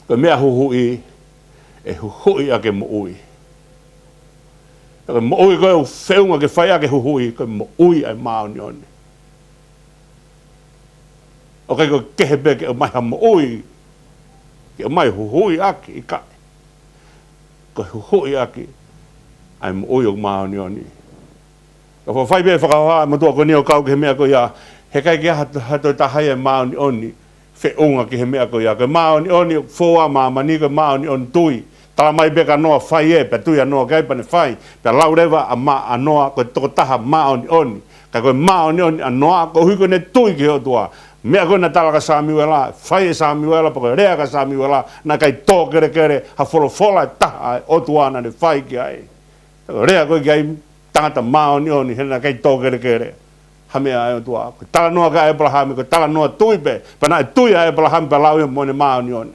Ko e meʻa huhuʻi, ʻe huhuʻi ʻaki e moʻui. Ko e moʻui ko ē ʻoku feʻunga ke fai ʻaki e huhuʻi, ko e moʻui ʻa e māʻoniʻoni. ʻOku ʻikai ko e kehe pē ke ʻomai ha moʻui, ke ʻomai huhuʻi ʻaki, ʻikai. Ko e huhuʻi ʻaki ʻa e moʻui ʻoku māʻoniʻoni. Ka fai pē fakahoha ʻa e motuʻa ko eni ʻo kau ki he meʻa ko ia, he ʻikai ke ʻi ai ha, ha toe taha ia ʻe māʻoniʻoni feʻunga ki he meʻa ko ia. Ko e māʻoniʻoni ʻoku fou ai ʻa māmani, ko e māʻoniʻoni tui. Tala mai pē kia Noa fai ē, pea tui ʻa Noa ki ai pea ne fai. Pea lau leva ʻa Ma-, ʻa Noa ko e tokotaha māʻoniʻoni. Ka ko e māʻoniʻoni ʻa Noa, koeʻuhi ko ʻene tui ki he ʻOtua. Meʻa ko ē naʻe tala kia Samiuela, fai ʻe Samiuela, pea ko e lea kia Samiuela, naʻe ʻikai tō kelekele ha folofola ʻe taha ʻa e ʻOtua naʻa ne fai ki ai. Ko e lea ko ē ki ai, tangata māʻoniʻoni, he naʻe ʻikai tō kelekele ha meʻa ʻa e ʻOtua. Ko e talanoa kia ʻĒpalahame, ko e talanoa tui pē, pea naʻe tui ʻa ʻĒpalahame pea lau ia mo ʻene māʻoniʻoni.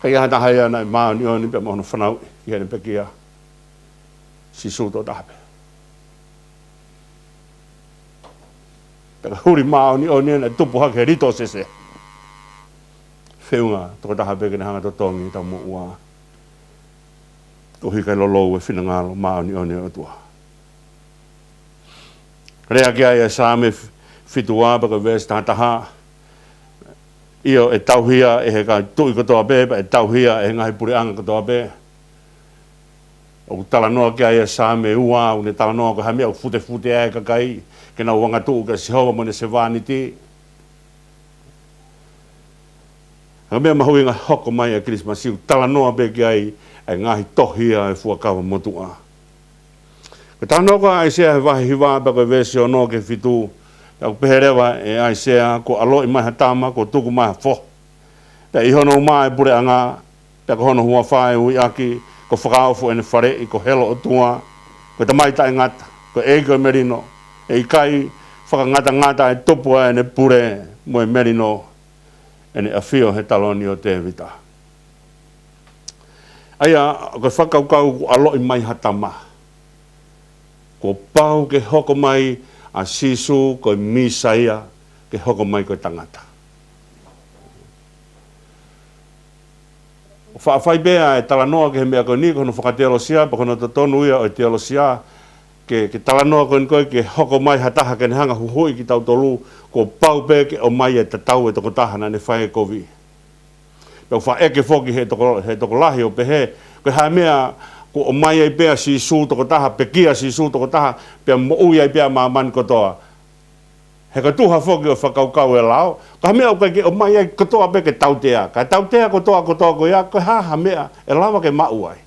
ʻIkai ha taha ia naʻe māʻoniʻoni pea mo hono fanauʻi ki heʻene pekia. Sīsū tokotaha pē. Pea ko e huli māʻoniʻoni naʻe tupu hake he lito sese. Feʻunga tokotaha pē ke ne hanga ʻo totongi ʻetau moʻua. Koeʻuhi kae lolou e finangalo māʻoniʻoni ʻo e ʻOtua. Lea ki ai ʻa e Saame f-, fitu ua pea ko e veesi taha taha. ʻIo, ʻe tauhi ia ʻe he kau tuʻi kotoa pē, pea ʻe tauhi ia ʻe he ngaahi puleʻanga kotoa pē. ʻOku talanoa ki ai ʻa e Saame ua, ʻoku ne talanoa ko e hā e meʻa ʻoku futefute ai e kakai ke nau angatuʻu kia Sihova mo ʻene sevāniti. Ka ko e meʻa mahuʻinga hoko mai ʻa e Kilisimasi, ʻoku talanoa pē ki ai ʻa e ngaahi tohi ʻa e Fuakava Motuʻa. Ko e talanoa ko ē ʻa ʻAisea he vahe hiva pea ko e veesi ono ki he fitu, pea ʻoku pehē leva ʻe ʻAisea, kuo ʻaloʻi mai ha tama, kuo tuku mai ha foha. Pea ʻi hono uma ʻa e puleʻanga, pea ko hono huafa ʻe ui ʻaki, ko Fakaofo ʻene faleʻi, ko Helo ʻOtua, ko e Tamai Taʻengata, ko e ʻEiki ʻo e melino, ʻe ʻikai fakangatangata ʻe tupu ʻa ʻene pule mo e melino, ʻene ʻafio he taloni ʻo Tēvita. ʻA ia, ko e fakakaukau kuo ʻaloʻi mai ha tama. Kuo pau ke hoko mai ʻa Sīsū ko e Mīsaia, ke hoko mai ko e tangata. ʻOku faʻa fai pē ʻa e talanoa ki he meʻa ko eni, ko hono fakateolosia, pea ko hono totonu ia ʻo e teolosia, ke, ke talanoa ko eni ko ē ke hoko mai ha taha ke ne hanga ʻo huhuʻi kitautolu, kuo pau pē ke ʻomai e tatau e tokotaha naʻa ne fai e kovi. Pea ʻoku faʻa ʻeke foki he toko, he tokolahi ʻo pehē, Ko e hā e meʻa kuo ʻomai ai pē ʻa Sīsū tokotaha, pekia ʻa Sīsū tokotaha, pea moʻui ai pē ʻa māmani kotoa? He ko e tuha foki ʻo e fakakaukau ʻa e lao, ko e hā e meʻa ʻoku ʻikai ke ʻomai ai kotoa pē ke tautea? Ka tautea kotoa, kotoa ko ia, ko e hā ha meʻa ʻe lava ke maʻu ai?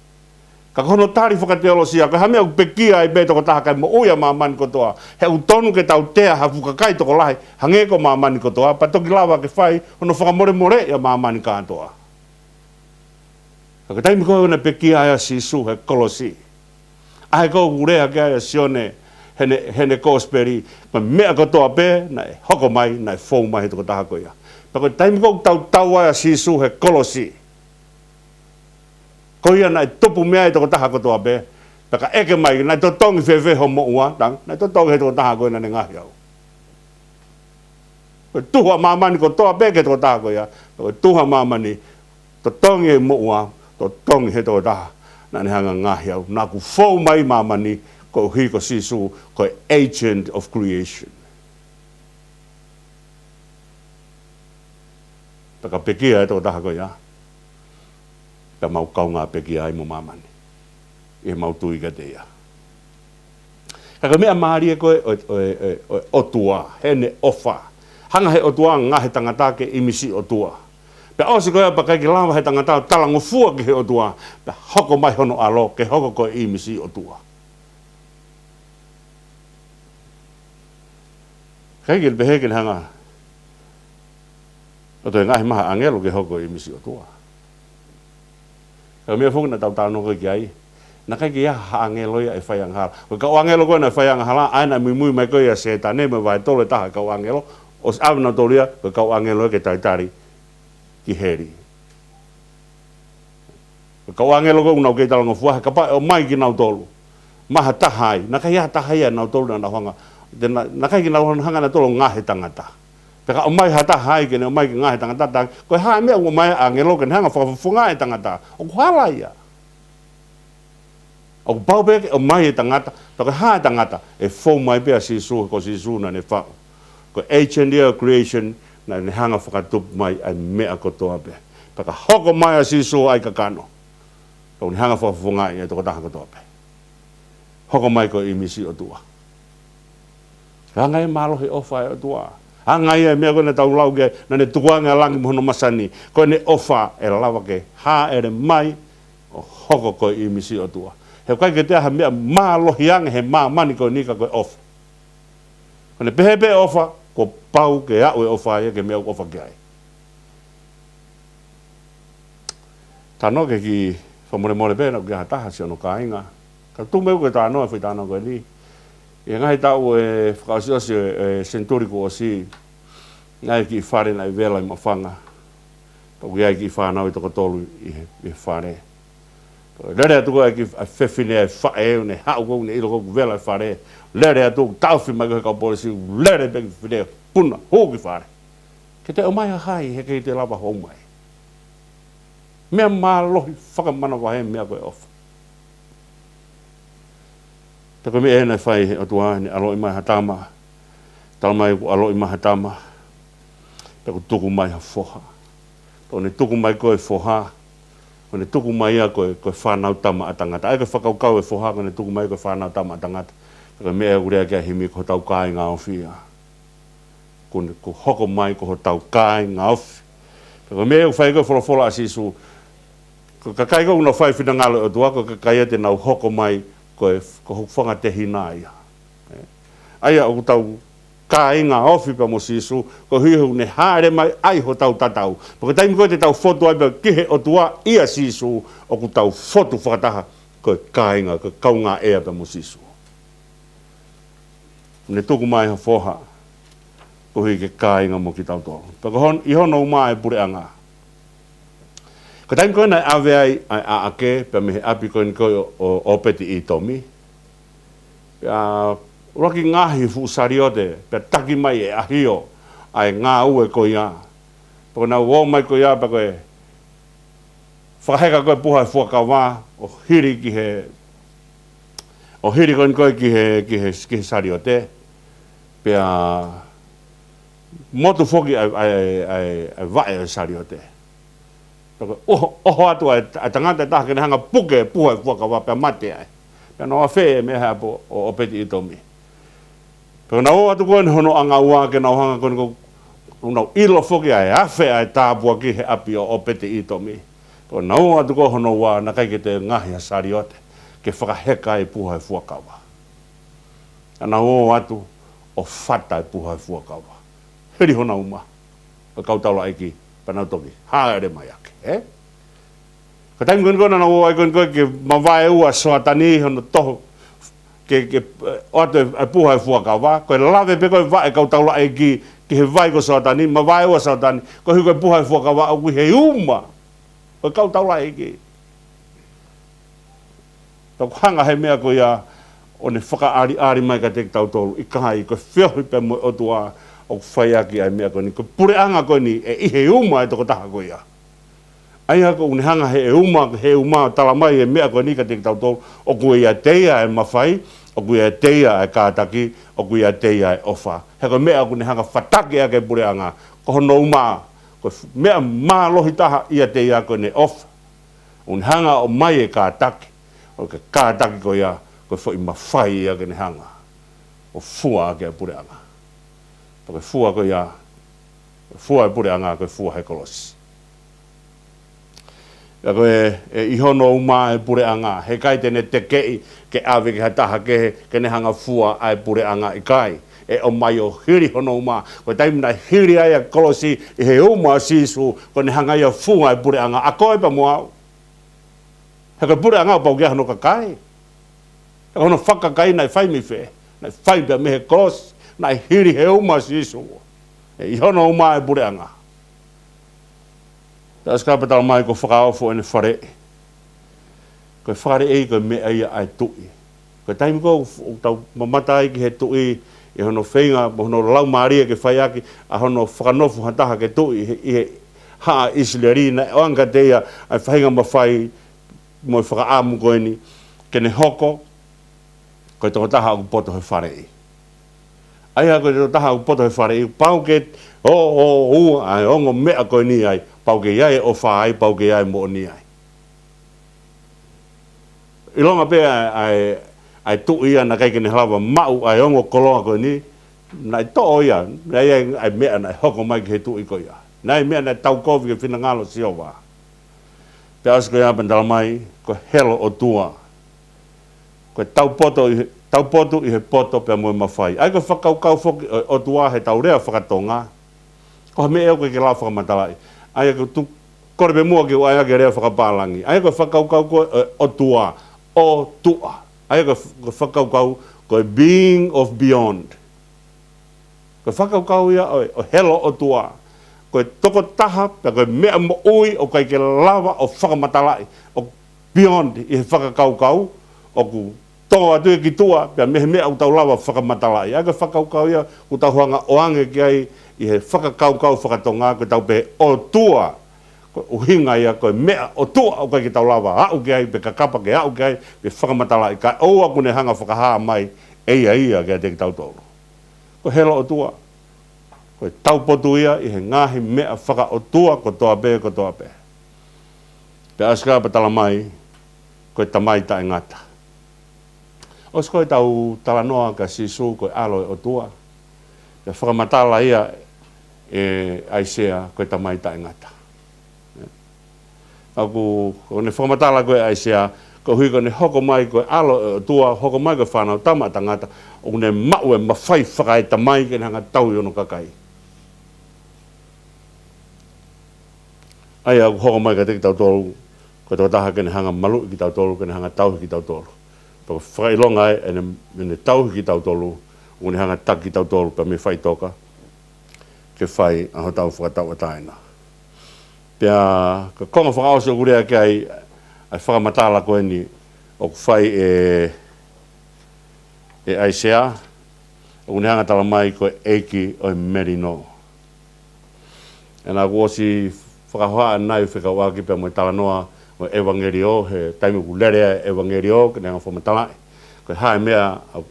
Ka ko hono tali fakateolosia, ko e hā e meʻa ʻoku pekia ai pē tokotaha kae moʻui ʻa māmani kotoa? He ʻoku tonu ke tautea ha fuʻu kakai tokolahi, hangē ko māmani kotoa, pea toki lava ke fai hono fakamolemoleʻi ʻa māmani kātoa. Ka ko e taimi ko ē naʻe pekia ai ʻa Sīsū he kolosi, ʻa ē ʻoku lea ki ai ʻa Sione heʻene, heʻene kosipeli, ko e meʻa kotoa pē naʻe hoko mai, naʻe fou mai he tokotaha ko ia. Pea ko e taimi ko ē ʻoku tautau ai ʻa Sīsū he kolosi, ko ia naʻe tupu mei ai e tokotaha kotoa pē. Pea ka ʻeke mai, naʻe totongi fēfē hoʻo moʻua? Tang, naʻe totongi he tokotaha ko ē naʻa ne ngaohi au. Ko e tuha ʻa māmani kotoa pē ki he tokotaha ko ia. Ko e tuha ʻa māmani, totongi e moʻua, totongi he tokotaha naʻa ne hanga ʻo ngaohi au. Naʻa ku fou mai ʻi māmani koeʻuhi ko Sīsū, ko e agent of creation. Pea ka pekia e tokotaha ko ia, pea mau kaungā pekia ai mo māmani ʻi heʻemau tui kiate ia. Ka ko e meʻa mālie ko ē ʻo e, ʻo e, ʻo e, ʻo e ʻOtua, heʻene ʻofa. Hanga he ʻOtua ʻo ngaohi e tangata ke ʻimisi ʻOtua. Pea ʻosi ko ia pea ʻikai ke lava he tangata ʻo talangofua ki he ʻOtua, pea hoko mai hono ʻAlo ke hoko ko e ʻimisi ʻOtua. ʻIkai ke pehē ke ne hanga ʻo toe ngaohi mai ha ʻāngelo ke hoko ko e ʻimisi ʻOtua. Ka ko e meʻa foki naʻa tau talanoa ko ē ki ai, naʻe ʻikai ke ʻi ai ha ʻāngelo ia ʻe fai angahala. Ko e kau ʻāngelo ko ē naʻe fai angahala, ʻa ia naʻe muimui mai ko ē ʻa Sētane mo e vahe tolu ʻe taha e kau ʻāngelo, ʻosi ʻave nautolu ia, ko e kau ʻāngelo ia ke talitali ki heli. Ko e kau ʻāngelo ko ē ʻoku nau kei talangofua, he kapau ʻe ʻomai kinautolu, ʻomai ha taha ai, naʻe ʻikai ha taha ia ʻia nautolu naʻa nau hanga, te na-, naʻe ʻikai ke nau hanga nautolu ʻo ngaohi e tangata. Pea ka ʻomai ha taha ai ke ne ʻomai ke ngaohi e tangata, ta, ko e hā e meʻa ʻoku ʻomai ai e ʻāngelo ke ne hanga ʻo fakafofongaʻi e tangata? ʻOku hala ia. ʻOku pau pē ke ʻomai e tangata, pea ko e hā e tangata? ʻE fou mai pē ʻa Sīsū, ko Sīsū naʻa ne faʻu. Ko e agent ia ʻo e creation, naʻa ne hanga ʻo fakatupu mai ʻa e meʻa kotoa pē. Pea ka hoko mai ʻa Sīsū ʻo ʻai kakano, pea ʻoku ne hanga ʻo fakafofongaʻi e tokotaha kotoa pē. Hoko mai ko e ʻimisi ʻOtua. Hanga ʻe ia ʻo mālohi e ʻofa ʻa e ʻOtua. Hanga ia ʻe he meʻa ko ē naʻa tau lau ki ai, naʻa ne tukuange ʻa langi mo hono masani. Ko ʻene ʻofa ʻe lava ke hāʻele mai ʻo hoko ko e ʻimisi ʻOtua. He ʻoku ʻikai ke toe ʻi ai ha meʻa mālohi ange he māmani ko eni ka ko e ʻofa. Ko ʻene pehē pē ʻofa, kuo pau ke aʻu e ʻofa ia ki he meʻa ʻoku ʻofa ki ai. Talanoa ki he kiʻi fakamolemole pē, naʻa ʻoku ʻi ai ha taha siʻono kāinga. Ka tuku muʻa ke u talanoa e foʻi talanoa ko eni. ʻI he ngaahi taʻu ʻe fakaʻosiʻosi ʻo e, ʻo e senituli kuo ʻosi, naʻe ʻi ai e kiʻi fale naʻe vela ʻi Mafanga. Pea ʻoku ʻi ai e kiʻi fānau ʻe toko tolu ʻi he, ʻi he fale. Lele atu ko ē e kiʻi, ʻa e fefine ʻa e faʻē, ʻo ne haʻu ko ē ʻo ne ʻilo ko ē ʻoku vela e fale. Lele atu, taʻofi mai ko ē ʻe he kau polisi, lele pē e kiʻi fefine, puna, hū ki fale. Ke te ʻomai ha hai, he ʻikai te lava ʻo hū mai. Meʻa mālohi fakamanavahē e meʻa ko e ʻofa. Pea ko e meʻa ē naʻe fai ʻe he ʻOtua, ne ʻaloʻi mai ha tama. Talamai kuo ʻaloʻi mai ha tama, pea kuo tuku mai ha foha. Pea ʻoku ne tuku mai ko ē e foha, ʻoku ne tuku mai ia ko e, ko e fānau tama ʻa tangata. ʻA ia ko e fakakaukau e foha, ʻoku ne tuku mai ko e fānau tama ʻa tangata. Pea ko e meʻa ē ʻoku lea ki ai e himi, ko hotau kāinga ofi ia. Kuo ne, kuo hoko mai ko hotau kāinga ofi. Pea ko e meʻa ē ʻoku fai ko ē e folofola ʻa Sīsū. Ko e kakai ko ē ʻoku nau fai e finangalo ʻo e ʻOtua, ko e kakai ia te nau hoko mai ko e, ko hoku fanga tehina ia. ʻA ia ʻoku tau kāinga ofi pea mo Sīsū, koeʻuhi he ʻoku ne hāʻele mai ʻo ʻai hotau tatau. Pea ko e taimi ko ē te tau fotu ai pē ki he ʻOtua ʻia Sīsū, ʻoku tau fotu fakataha ko e kāinga, ko e kaungāʻea pea mo Sīsū. Ne tuku mai ha foha, koeʻuhi ke kāinga mo kitautolu. Pea ko hon-, ʻi hono uma e puleʻanga. Ko e taimi ko ē naʻe ʻave ai ʻa e ʻaʻake, pea mei he ʻapi ko eni ko ē ʻo, ʻo, ʻo ʻŌpeti-ʻītomi. Pea ʻuluaki ngaohi e fuʻu saliote, pea taki mai ʻe ʻAhio ʻa e ngāue ko ia. Pea ko ʻenau ō mai ko ia, pea ko e fakaheka ko ē e puha ʻo e fuakava, ʻo hili ki he, ʻo hili ko eni ko ē ki he, ki he, ki he saliote. Pea motu foki ʻa e, ʻa e, ʻa e, ʻa e vaʻe ʻo e saliote. Pea ko e ʻoho, ʻoho atu ʻa e, ʻa e tangata ʻe taha ke ne hanga ʻo puke e puha ʻo e fuakava pea mate ai. Pea nau afeʻi e meʻa he ʻapi ʻo, ʻo ʻOpeti-ʻĪtomi. Pea nau ō atu ko eni hono ʻanga ua ke nau hanga ko eni ko, ʻo nau ʻilo foki ʻa e afe ʻa e tāpuaki he ʻapi ʻo ʻOpeti-ʻĪtomi. Pea nau ō atu ko hono ua naʻe ʻikai ke toe ngaohi ha saliote ke fakaheka e puha ʻo e fuakava. Pea nau ō atu ʻo fata e puha ʻo e fuakava. Hili honau uma ʻa e kau taulaʻeiki, pea nau toki hāʻele mai ake, ē? Ko e taimi ko eni ko ē naʻa nau ō ai ko eni ko ē ke mavaeua ʻa Soatani hono toho, ke, ke, ē, ʻoatu e, e puha ʻo e fuakava, ko e lave pē ko ē ʻa e kau taulaʻeiki ki he vai ko Soatani, mavaeua ʻa Soatani, koeʻuhi ko e puha ʻo e fuakava ʻoku ʻi he uma ʻo e kau taulaʻeiki. Pea ʻoku hanga he meʻa ko ia ʻo ne fakaʻaliʻali mai kiate kitautolu, ʻikai, ko e feohi pē mo e ʻOtua ʻoku fai ʻaki ʻa e meʻa ko eni, ko e puleʻanga ko eni ʻe ʻi he uma ʻo e tokotaha ko ia. ʻA ia ʻoku ne hanga he uma, he uma ʻo tala mai e meʻa ko eni kiate kitautolu, ʻoku ʻiate ia e mafai, ʻoku ʻiate ia e kātaki, ʻoku ʻiate ia e ʻofa. He ko e meʻa ʻoku ne hanga ʻo fataki ʻaki e puleʻanga, ko hono uma, ko e f-, meʻa mālohi taha ʻiate ia ko ʻene ʻofa. ʻOku ne hanga ʻo ʻomai e kātaki, ʻo ke kātaki ko ia, ko e foʻi mafai ia ke ne hanga ʻo fua ʻaki e puleʻanga. Pea ko e fua ko ia, fua e puleʻanga, ko e fua he kolosi. Pea ko e, ʻe ʻi hono uma e puleʻanga, heʻikai te ne tekeʻi ke ʻave ki ha taha kehe ke ne hanga ʻo fua ʻa e puleʻanga, ʻikai. ʻE ʻomai ʻo hili hono uma. Ko e taimi naʻe hili ai ʻa e kolosi ʻi he uma ʻo Sīsū, ko ʻene hanga ia ʻo fua e puleʻanga, ʻa koe pea mo au. He ko e puleʻanga ʻoku pau ke ʻi ai hono kakai. He ko hono fakakakai naʻe fai mei fē? Naʻe fai pē mei he kolosi, naʻe hili he uma ʻo Sīsū. ʻE ʻi hono uma e puleʻanga. Pea ʻosi ko ia pea tala mai kuo fakaofo ʻene faleʻi. Ko e faleʻi ko e meʻa ia ʻa e tuʻi. Ko e taimi ko ē ʻoku tau mamata ai ki he tuʻi ʻi hono feinga, mo hono laumālie ke fai ʻaki ʻa hono fakanofo ha taha ke tuʻi ʻi he, ʻi he haʻa ʻIsileli, naʻe ʻoange kiate ia ʻa e faʻahinga mafai mo e fakaʻamu ko eni, ke ne hoko ko e tokotaha ʻoku poto he faleʻi. ʻA ia ko e tokotaha ʻoku poto he faleʻi, pau ke ō, ō, ua ʻa e ongo meʻa ko eni ai, pau ke ʻi ai e ʻofa ai, pau ke ʻi ai e moʻoni ai. ʻIlonga pē ʻa e, ʻa e, ʻa e tuʻi ia naʻe ʻikai ke ne lava maʻu ʻa e ongo koloa ko eni, naʻe toʻo ia, naʻe ʻi ai ʻa e meʻa naʻe hoko mai ki he tuʻi ko ia. Naʻe ʻi ai e meʻa naʻe taukovi ki he finangalo ʻo Sihova. Pea ʻosi ko ia pea tala mai, ko e helo ʻOtua. Ko e taupotu ʻi he, taupotu ʻi he poto pea mo e mafai. ʻA ia ko e fakakaukau foki ʻo e ʻOtua he tau lea faka-Tonga, ko ha meʻa ʻoku ʻikai ke lava fakamatalaʻi. ʻA ia ko e tuʻu, kole pē muʻa ke u ʻai ʻaki e lea fakapālangi. ʻA ia ko e fakakaukau ko ē ʻo e ʻOtua, ʻOtua. ʻA ia ko e f-, ko e fakakaukau ko e being of beyond. Ko e fakakaukau ia ʻo e, ʻo e helo ʻOtua. Ko e tokotaha, pea ko e meʻa moʻui ʻoku ʻikai ke lava ʻo fakamatalaʻi, ʻoku beyond ʻi he fakakaukau, ʻoku tō atu ia ki tuʻa, pea mei he meʻa ʻoku tau lava ʻo fakamatalaʻi. ʻA ia ko e fakakaukau ia ʻoku tau hanga ʻo ʻoange ki ai ʻi he fakakaukau faka-Tonga, ko ʻetau pehē ʻOtua. Ko e ʻuhinga ia, ko e meʻa ʻOtua ʻoku ʻikai ke tau lava ʻo aʻu ki ai, pe kakapa ke aʻu ki ai, pe fakamatalaʻi, kae ʻoua kuo ne hanga ʻo fakahā mai ʻe ia ia kiate kitautolu. Ko e helo ʻOtua. Ko e taupotu ia ʻi he ngaahi meʻa faka-ʻOtua kotoa pē, kotoa pē. Pea ʻosi ko ia pea tala mai, ko e Tamai Taʻengata. ʻOsi ko ia ʻetau talanoa kia Sīsū ko e ʻAlo ʻo e ʻOtua, pea fakamatala ia ʻe ʻAisea ko e Tamai Taʻengata. ʻA ia ʻoku ne fakamatala ko ē ʻe ʻAisea, koeʻuhi ko ʻene hoko mai ko e ʻAlo ʻo e ʻOtua, hoko mai ko e Fānautama ʻa Tangata, ʻoku ne maʻu e mafai fakaetamai ke ne hanga ʻo tauhi hono kakai. ʻA ia ʻoku hoko mai kiate kitautolu, ko e tokotaha ke ne hanga ʻo maluʻi kitautolu, ke ne hanga ʻo tauhi kitautolu. Pea ko e fakaʻilonga ē ʻene, ʻene tauhi kitautolu, ʻoku ne hanga ʻo taki kitautolu pea mei he faʻitoka, ke fai ʻa hotau fakatauʻatāina. Pea ko e konga fakaʻosi ʻoku lea ki ai ʻa e fakamatala ko eni ʻoku fai ʻe, ʻe ʻAisea, ʻoku ne hanga ʻo tala mai ko e ʻEiki ʻo e Melino. ʻA ia naʻa ku ʻosi fakahohaʻa ʻanenai fekauʻaki pea mo e talanoa ʻo e ʻevangeliō, he taimi ʻoku lele ai e ʻevangeliō ke ne hanga ʻo fakamatalaʻi ko e hā e meʻa ʻa,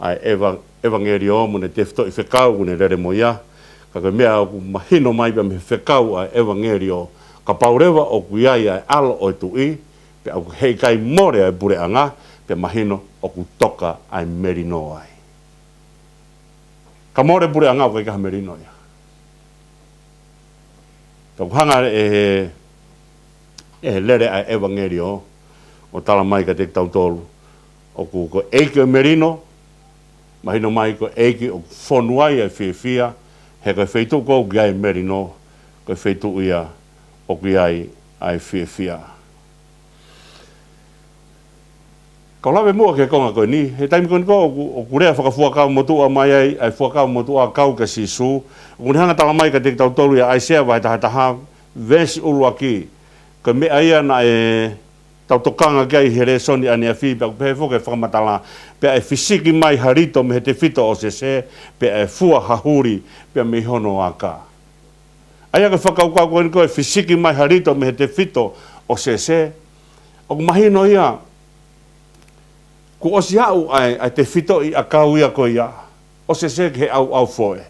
ʻa e ʻeva-, ʻevangeliō mo ʻene tefitoʻi fekau ʻoku ne lele mo ia. Ka ko e meʻa ʻoku mahino mai pea mei he fekau ʻa e ʻevangeliō, Kapau leva ʻoku ʻi ai ʻa e ʻAlo ʻo e Tuʻi, pea ʻoku heʻikai mole ʻa e puleʻanga, pea mahino ʻoku toka ʻa e melino ai. Ka mole puleʻanga ʻoku ʻikai ha melino ia. Ka ʻoku hanga ʻe he, ʻe he lele ʻa e ʻevangeliō ʻo tala mai kiate kitautolu, ʻoku ko e ʻEiki ʻo e melino, mahino mai ko e ʻEiki ʻoku fonu ai ʻa e fiefia, he ko e feituʻu ʻoku ʻi ai e melino, ko e feituʻu ia ʻoku ʻi ai ʻa e fiefia. Kau lave muʻa ki he konga ko eni, he taimi ko eni ko ē ʻoku, ʻoku lea fakafuakava motuʻa mai ai, ʻa e fuakava motuʻa kau kia Sīsū, ʻoku ne hanga tala mai kiate kitautolu ʻia ʻAisea vahe taha taha, veesi ʻuluaki, ko e meʻa ia naʻe tau tokanga ki ai he lēsoni ʻaneafi, pea ʻoku pehē foki e fakamatala, pea ʻe fisiki mai ha lito mei he tefito ʻo Sese, pea ʻe fua ha huli pea mei hono aka. ʻA ia ko e fakakaukau ko eni ko e fisiki mai ha lito mei he tefito ʻo Sese, ʻoku mahino ia, kuo ʻosi aʻu ʻa e, ʻa e tefitoʻi ʻakau ia ko ia ʻo Sese ki he ʻauʻaufoe.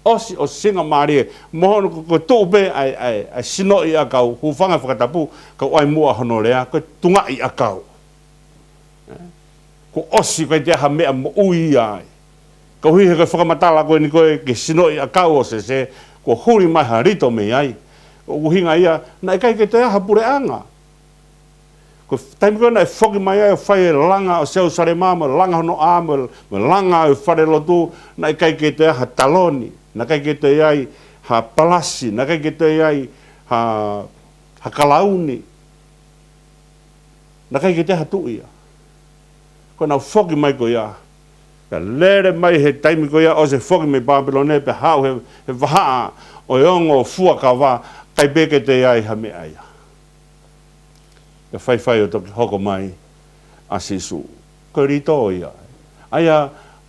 ʻOsi, ʻosi singamālie, mo hono ko, ko e tuʻu pē ʻa e, ʻa e, ʻa e sinoʻi ʻakau, hūfanga he fakatapu, ka ʻoku ʻi ai muʻa hono lea, ko e tungaʻi ʻakau. Kuo ʻosi, ʻikai toe ʻi ai ha meʻa moʻui ia ai. Koeʻuhi he ko e fakamatala ko eni ko ē ki he sinoʻi ʻakau ʻo Sese, kuo huli mai ha lito mei ai. Ko e ʻuhinga ia, naʻe ʻikai ke toe ʻi ai ha puleʻanga. Ko e taimi ko ē naʻe foki mai ai ʻo fai e langa ʻo Selūsalema, mo e langa hono ʻā, mo e, mo e langa ʻo e falelotu, naʻe ʻikai ke toe ʻi ai ha taloni, naʻe ʻikai ke toe ʻi ai ha palasi, naʻe ʻikai ke toe ʻi ai ha, ha kalauni. Naʻe ʻikai ke toe ʻi ai ha tuʻi ia. Ko ʻenau foki mai ko ia. Pea lele mai he taimi ko ia ʻosi e foki mei Pāpilone pea haʻu he, he vahaʻa ʻo e ongo fuakava, ʻikai pē ke toe ʻi ai ha meʻa ia. Pea faifai ʻo toki hoko mai ʻa Sīsū. Ko e lito ia. ʻA ia,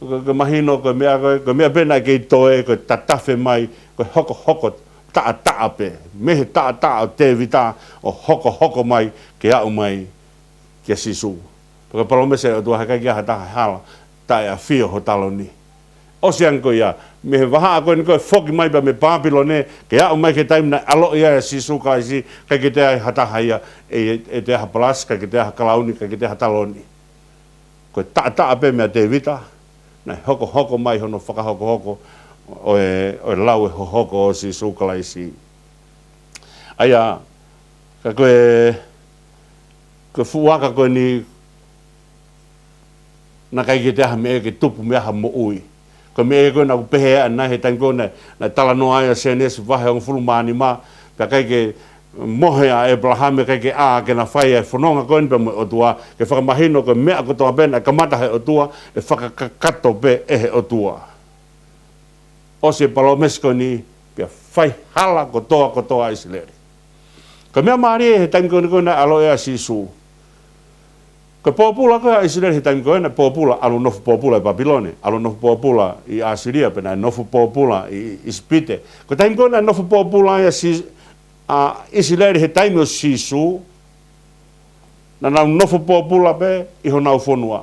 ko, ko e mahino, ko e meʻa, ko e, ko e meʻa pē naʻe kei toe, ko e tatafe mai, ko e hokohoko taʻataʻa pē. Mei he taʻataʻa ʻo Tēvita ʻo hokohoko mai, ke aʻu mai kia Sīsū. Pea ko e palōmesi ʻa e ʻOtua he ʻikai ke ʻi ai ha taha ʻe hala, taʻeʻafio ho taloni. ʻOsi ange ko ia, mei he vahaʻa ko eni ko ē foki mai pea mei Pāpilone, ke aʻu mai ki he taimi naʻe ʻaloʻi ai ʻa Sīsū Kalaisi, ʻikai ke toe ʻi ai ha taha ia, ʻe, ʻe toe ʻi ai ha palasi, ʻikai ke toe ʻi ai ha kalauni, ʻikai ke toe ʻi ai ha taloni. Ko e taʻataʻa pē meia Tēvita, naʻe hokohoko mai hono fakahokohoko ʻo e, ʻo e lau e hohoko ʻo Sīsū Kalaisi. ʻA ia, ka ko e, ko e fuʻu aka ko eni, naʻe ʻikai ke toe ʻi ai ha meʻa ke tupu mei ai ha moʻui. Ko e meʻa ko ē naʻa ku pehē ʻanenai he taimi ko ē naʻe, naʻe talanoa ai ʻa Sēnesi vahe hongofulu mā nima, pea ʻikai ke mohe ʻa ʻĒpalahame, ʻikai ke ʻā ke na fai e fononga ko eni pea mo e ʻOtua, ke fakamahino ko e meʻa kotoa pē naʻe kamata he ʻOtua, ʻe fakakakato pē ʻe he ʻOtua. ʻOsi e palōmesi ko eni, pea fai hala kotoa kotoa ʻa ʻIsileli. Ko e meʻa mālie he taimi ko eni ko ē naʻe ʻaloʻi ai ʻa Sīsū. Ko e pōpula ko ē ʻa ʻIsileli he taimi ko ē naʻe pōpula, ʻalu nofo pōpula ʻi Pāpilone, ʻalu nofo pōpula ʻi ʻAsīlia, pea naʻe nofo pōpula ʻi, ʻi ʻIsipite. Ko e taimi ko ē naʻe nofo pōpula ai ʻa Sī-, ʻa ʻIsileli he taimi ʻo Sīsū, naʻa nau nofo pōpula pē ʻi honau fonua.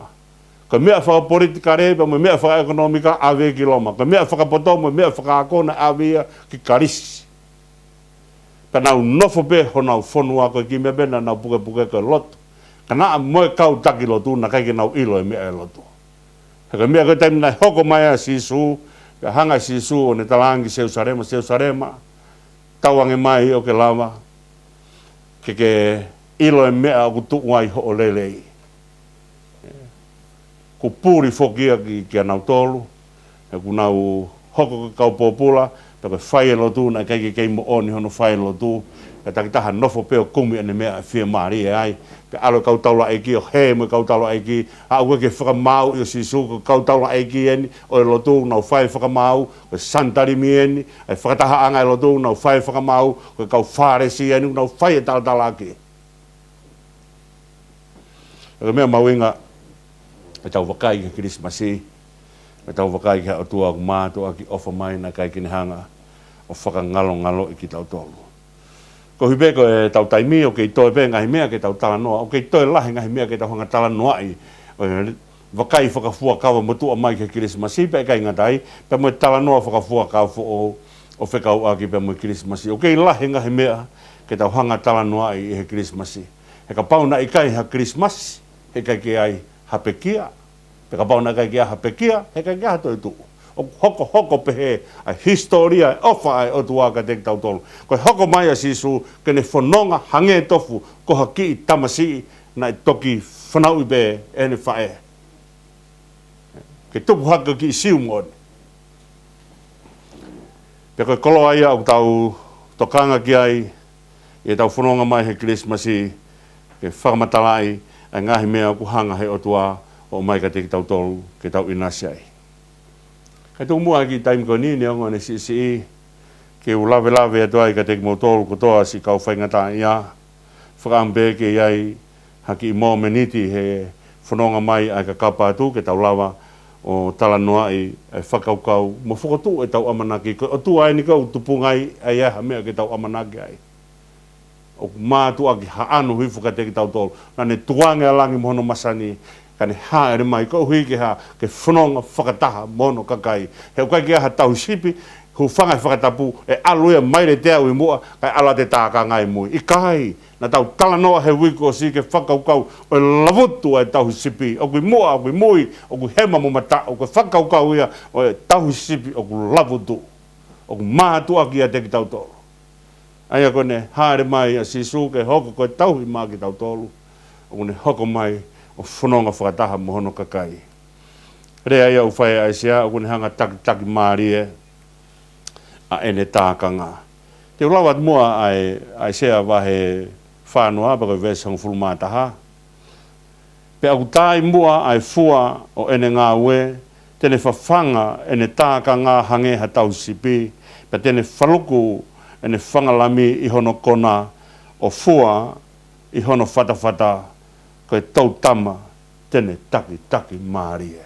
Ko e meʻa fakapolitikale pea mo e meʻa fakaʻekonōmika ʻave ki Loma. Ko e meʻa fakapoto mo e meʻa fakaako naʻe ʻave ia ki Kalisi. Pea nau nofo pē honau fonua ko e kiʻi meʻa pē naʻa nau pukepuke ko e lotu. Ka naʻa mo e kau taki lotu naʻe ʻikai ke nau ʻilo e meʻa ʻe lotu. He ko e meʻa ko e taimi naʻe hoko mai ai ʻa Sīsū, pea hanga ʻe Sīsū ʻo ne talaange ki Selūsalema, Selūsalema, tauange mai ʻo ke lava ke ke ʻilo e meʻa ʻoku tuʻu ai hoʻo lelei. Kuo puli foki ia ki, kia nautolu, he kuo nau hoko ko e kau pōpula, pea ko e fai e lotu, naʻe ʻikai ke kei moʻoni hono fai e lotu, pea takitaha nofo pē ʻo kumi ʻene meʻa ʻe fiemālie ai, pea ʻalu e kau taulaʻeiki ʻo hē mo e kau taulaʻeiki, aʻu ki he fakamaau ʻo Sīsū, ko e kau taulaʻeiki eni, ʻo e lotu, nau fai fakamaau, ko e Sanitalimi eni, ʻa e fakatahaʻanga e lotu, nau fai fakamaau, ko e kau Fālesi eni, nau fai e talatalaaki. Ko e meʻa mahuʻinga, ʻetau vakai ki he Kilisimasi, ʻetau vakai ki he ʻOtua ʻoku mātuʻaki ʻofa mai naʻe ʻikai ke ne hanga ʻo fakangalongaloʻi kitautolu. Koeʻuhi pē ko ʻetau taimi ʻoku kei toe pē ngaahi meʻa ke tau talanoa, ʻoku kei toe lahi ngaahi meʻa ke tau hanga talanoaʻi, ʻo e vakai fakafuakava motuʻa mai ki he Kilisimasi, pea ʻikai ngata ai, pea mo e talanoa fakafuakava foʻou, ʻo fekauʻaki pea mo e Kilisimasi. ʻOku kei lahi e ngaahi meʻa ke tau hanga talanoaʻi ʻi he Kilisimasi. He kapau naʻe ʻikai ha Kilisimasi, heʻikai ke ʻi ai ha pekia. Pea kapau naʻe ʻikai ke ʻi ai ha pekia, heʻikai ke ʻi ai ha toetuʻu. ʻOku hokohoko pehē ʻa e hisitōlia ʻo e ʻofa ʻa e ʻOtua kiate kitautolu. Ko e hoko mai ʻa Sīsū ke ne fononga hangē tofu ko ha kiʻi tamasiʻi naʻe toki fanauʻi pē ʻe heʻene faʻē. Ke tupu hake ko e kiʻi siu moʻoni. Pea ko e koloa ia ʻoku tau tokanga ki ai ʻi heʻetau fononga mai he Kilisimasi, ke fakamatalaʻi ʻa e ngaahi meʻa ʻoku hanga he ʻOtua ʻo ʻomai kiate kitautolu ke tau ʻinasi ai. Kae tuku muʻa ki he taimi ko eni, neongo ʻene siʻisiʻi, ke u lavelave atu ai kiate kimoutolu kotoa siʻi kau faingataʻaʻia, fakaʻamu pē ke ʻi ai ha kiʻi mōmeniti he fononga mai ʻa e kakapa atu ke tau lava ʻo talanoaʻi ʻa e fakakaukau mo fokotuʻu ʻetau ʻamanaki. Ko e ʻOtua eni ʻoku tupunga ai ʻa e hā e meʻa ke tau ʻamanaki ai. ʻOku mātuʻaki haʻano hifo kiate kitautolu. Naʻa ne tukuange ʻa langi mo hono masani, ka ne hāʻele mai koeʻuhi ke hā, ke fononga fakataha mo hono kakai. He ʻoku ʻikai ke ʻi ai ha tauhi sipi, hūfanga he fakatapu, ʻe ʻalu ia maile teau ʻi muʻa, kae ʻalu atu e tākanga ʻi mui. ʻIkai, naʻa tau talanoa he uike kuo ʻosi ki he fakakaukau ʻo e lavutu ʻa e tauhi sipi. ʻOku ʻi muʻa, ʻoku ʻi mui, ʻoku ʻi hema mo mataʻu, ko e fakakaukau ia ʻo e tauhi sipi ʻoku lavutu. ʻOku mātuʻaki ʻiate kitautolu. ʻA ia ko ʻene hāʻele mai ʻa Sīsū ke hoko ko e tauhi maʻa kitautolu, ʻoku ne hoko mai ʻo fononga fakataha mo hono kakai. Lea ia ʻoku fai ʻe ʻAisea, ʻoku ne hanga ʻo takitaki mālie ʻa ʻene tākanga. Te u lau atu muʻa ʻa e, ʻAisea vahe fānoa, pea ko e veesi hongofulu mā taha. Pea ʻoku tā ʻi muʻa ʻa e fua ʻo ʻene ngāue, te ne fafanga ʻene tākanga hangē ha tauhi sipi, pea te ne faluku ʻene fanga lami ʻi hono kona, ʻo fua ʻi hono fatafata, ko e toutama te ne takitaki mālie.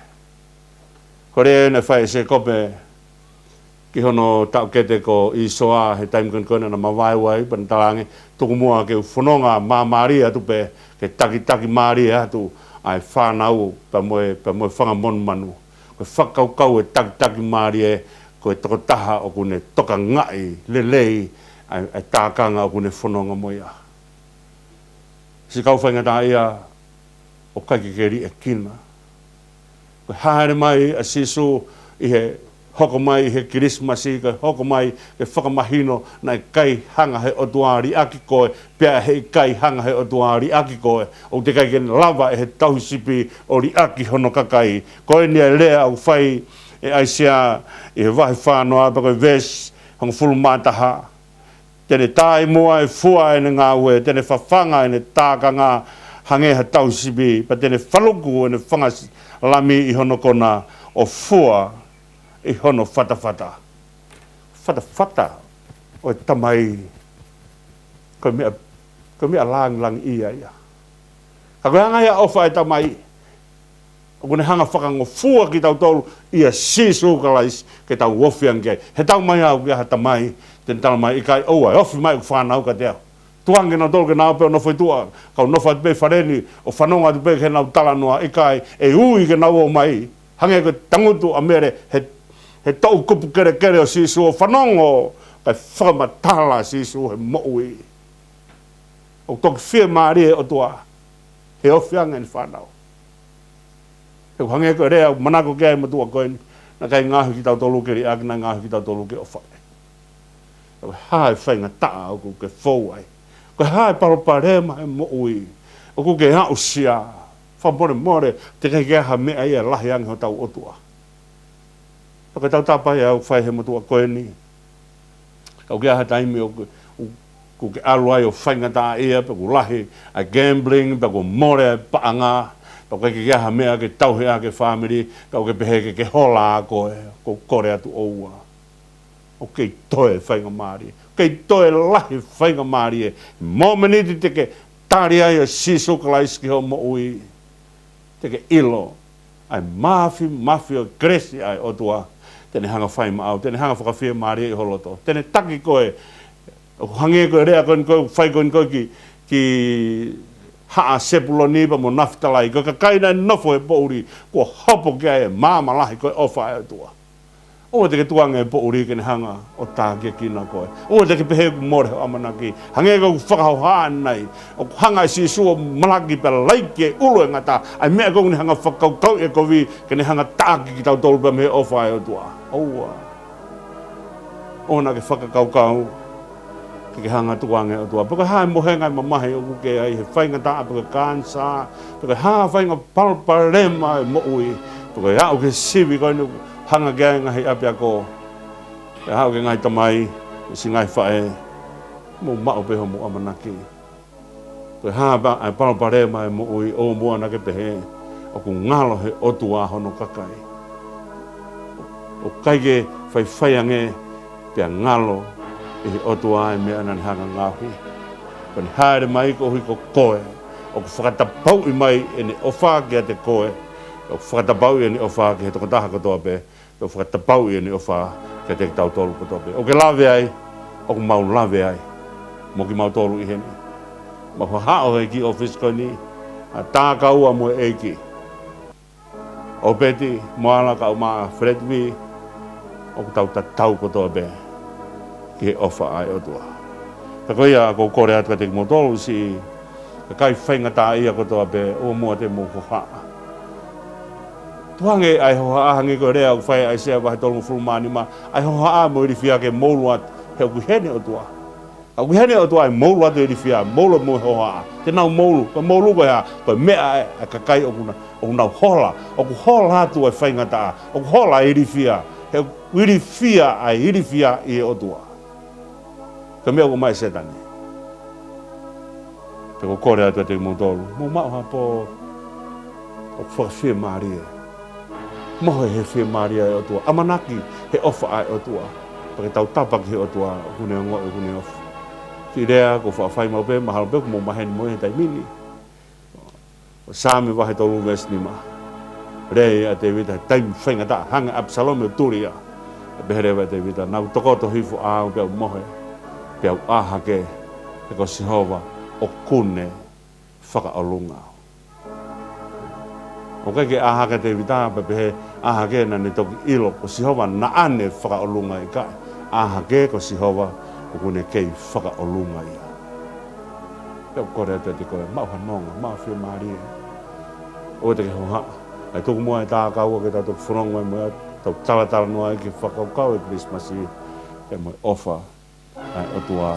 Ko e lea naʻe fai ʻe Sēkope ki hono taʻokete ko ʻĪsoa he taimi ko eni ko ē naʻa na mavaeua ai, pea na talaange, tuku muʻa ke u fononga māmālie atu pē, ke takitaki mālie atu ʻa e fānau pea mo e, pea mo e fanga monumanu. Ko e fakakaukau ʻo e takitaki mālie, ko e tokotaha ʻoku ne tokangaʻi lelei ʻa e, ʻa e tākanga ʻoku ne fononga mo ia. Siʻi kau faingataʻaʻia, ʻoku ʻikai ke ke liʻekina. Ko e hāʻele mai ʻa Sīsū ʻi he hoko mai ʻi he Kilisimasi, ko e hoko mai ke fakamahino naʻe ʻikai hanga he ʻOtua ʻo liʻaki koe, pea heʻikai hanga he ʻOtua ʻo liʻaki koe. ʻOku teʻeki ai ke lava ʻe he tauhi sipi ʻo liʻaki hono kakai. Ko eni ʻa e lea ʻoku fai ʻe ʻAisea ʻi he vahe fānoa, pea ko e veesi hongofulu mā taha. Te ne tā ʻi muʻa ʻa e fua ʻo ʻene ngāue, te ne fafanga ʻene tākanga hangē ha tauhi sipi, pea te ne faluku ʻene fanga s-, lami ʻi hono kona, ʻo fua ʻi hono fatafata. Fatafata ʻo e tamai, ko e meʻa, ko e meʻa langilangiʻia ia. Ka ko e anga ia ʻofa ʻa e tamai, ʻoku ne hanga ʻo fakangofua kitautolu ʻia Sīsū Kalaisi ke tau ofi ange ki ai. He taumaiā ʻoku ʻi ai ha tamai te ne tala mai, ʻikai, ʻoua ʻe ofi mai ʻeku fānau kiate au. Tukuange kinautolu ke nau ō pē ʻo nofo ʻi tuʻa, kau nofo atu pē ʻi faleni ʻo fanongo atu pē ki heʻenau talanoa. ʻIkai, ʻe ui ke nau ō mai. Hangē ko e tangutu ʻa Mele he, he toʻukupu kelekele ʻo Sīsū ʻo fanongo, kae fakamatala ʻa Sīsū he moʻui. ʻOku toki fiemālie ʻa e ʻOtua he ofi ange ʻene fānau. He ʻoku hangē ko e lea ʻoku manako ki ai e motuʻa ko eni, naʻe ʻikai ngaohi kitautolu ke liʻaki, naʻe ngaohi kitautolu ke ʻofa. Ko e hā e faingataʻa ʻoku ke fou ai? Ko e hā e palopalema he moʻui ʻoku ke aʻusia? Fakamolemole, teʻeki ai ke ʻi ai ha meʻa ia ʻe lahi ange hotau ʻOtua. Pea ko e tautapa ia ʻoku fai he motuʻa ko eni. Ka ʻoku ʻi ai ha taimi ʻoku, ʻoku, ʻoku ke ʻalu ai ʻo faingataʻaʻia, pea ʻoku lahi ʻa e gambling, pea ʻoku mole ʻa e paʻanga, pea ʻoku ʻikai ke ʻi ai ha meʻa ke tauhi ʻaki e fāmili, pea ʻoku ke pehē ke ke hola ā koe, ʻoku ou kole atu ʻoua. ʻOku kei toe faingamālie, kei toe lahi faingamālie. Mōmeniti te ke tali ai ʻa Sīsū Kalaisi ki hoʻo moʻui, te ke ʻilo ʻa e māfimafi ʻo e kelesi ʻa e ʻOtua. Te ne hanga ʻo fai maʻau, te ne hanga ʻo fakafiemālieʻi ho loto, te ne taki koe. ʻOku hangē ko e lea ko eni ko ē ʻoku fai ko eni ko ē ki, ki Haʻa Sepuloni pea mo Nafitalai, ko e kakai naʻe nofo he poʻuli, kuo hopo ki ai e maama lahi ko e ʻofa ʻa e ʻOtua. ʻOua te ke tukuange e poʻuli ke ne hanga ʻo tākiekina koe. ʻOua te ke pehē kuo mole hoʻo ʻamanaki. Hangē ko ʻeku fakahohaʻa ʻanenai, ʻoku hanga ʻe Sīsū ʻo malaki pea laiki e ʻulu ʻo e ngata, ʻa e meʻa ko ē ʻoku ne hanga ʻo fakakaukauʻi e kovi ke ne hanga ʻo taʻaki kitautolu pea mei he ʻofa ʻa e ʻOtua. ʻOua. ʻOua naʻa ke fakakaukau ke ke hanga ʻo tukuange e ʻOtua. Pe ko e hā e mohenga ʻo e mamahi ʻoku ke ʻi ai, he faingataʻa, pe ko e kānisa, pe ko e hā e faʻahinga palopalema ʻo e moʻui, pe ko e aʻu ki he sivi ko eni ʻoku hanga ki ai e ngaahi ʻapiako, pe aʻu ki he ngaahi tamai, siʻi ngaahi faʻē, mou maʻu pē hoʻomou ʻamanaki. Ko e hā pē ʻa e palopalema ʻo e moʻui, ʻoua muʻa naʻa ke pehē ʻoku ngalo he ʻOtua hono kakai. ʻOku ʻikai ke faifai ange pea ngalo ʻi he ʻOtua e meʻa naʻa ne hanga ʻo ngaohi. Ko ʻene hāʻele mai koeʻuhi ko koe. ʻOku fakatapauʻi mai ʻene ʻofa kiate koe. ʻOku fakatapauʻi ʻene ʻofa ki he tokotaha kotoa pē. ʻOku fakatapauʻi ʻene ʻofa kiate kitautolu kotoa pē. ʻOku ke lave ai, ʻoku mau lave ai mo kimautolu ʻi heni. Mau haʻo he kiʻi ʻōfisi ko eni, ʻa Tākaua mo e ʻEiki. ʻOpeti, Moala kae ʻumaʻā Fred V, ʻoku tau tatau kotoa pē ki he ʻofa ʻa e ʻOtua. Pea ko ia, ʻoku ou kole atu kiate kimoutolu siʻi kakai faingataʻaʻia kotoa pē, ʻoua muʻa te mou hohaʻa. Tukuange ʻa e hohaʻa, hangē ko e lea ʻoku fai ʻe ʻAisea vahe tolungofulu mā nima, ʻa e hohaʻa mo e ilifia ke moulu atu, he ʻoku ʻi heni e ʻOtua. ʻOku ʻi heni e ʻOtua ʻe moulu atu e ilifia, moulu mo e hohaʻa. Te nau moulu, ko e moulu ko e hā, ko e meʻa ʻa e, ʻa e kakai ʻoku na, ʻoku nau hola, ʻoku hola atu e faingataʻa, ʻoku hola e ilifia, he ʻoku ilifia ʻa e ilifia ʻi he ʻOtua. Ko e meʻa ʻoku ʻomai ʻe Sētane. Pea ʻoku ou kole atu kiate kimoutolu, mou maʻu ha pō ʻoku fakafiemālie. Mohe he fiemālie ʻa e ʻOtua. ʻAmanaki he ʻofa ʻa e ʻOtua. Pea ke tautapa ki he ʻOtua, ʻoku ne ongoʻi, ʻoku ne ʻofa. Siʻi lea ʻoku ou faʻa fai maʻu pē, mahalo pē ʻoku mou maheni mo ia he taimi ni. ʻO Saame vahe tolu veesi nima. Lea ʻa Tēvita he taimi faingataʻa, hanga ʻe ʻApisalome ʻo tuli ia. Pea pehē leva ʻe Tēvita, naʻa ku tokoto hifo ʻa au pea u mohe, pea u ʻā hake, he ko Sihova ʻoku ne fakaʻolunga au. ʻOku ʻikai ke ʻā hake ʻa Tēvita pea pehē, ʻā hake naʻa ne toki ʻilo ko Sihova naʻa ne fakaʻolunga, ʻikai. ʻĀ hake ko Sihova ʻoku ne kei fakaʻolunga ia. Pea ʻoku ou kole atu kiate koe, maʻu ha nonga, maʻu ha fiemālie. ʻOua te ke hohaʻa. ʻAi tuku muʻa e Tākaua ke tau toki fononga mai mo ia, tau talatalanoa ai ki he fakakaukau ʻo e Kilisimasi, pea mo e ʻofa ʻa e ʻOtua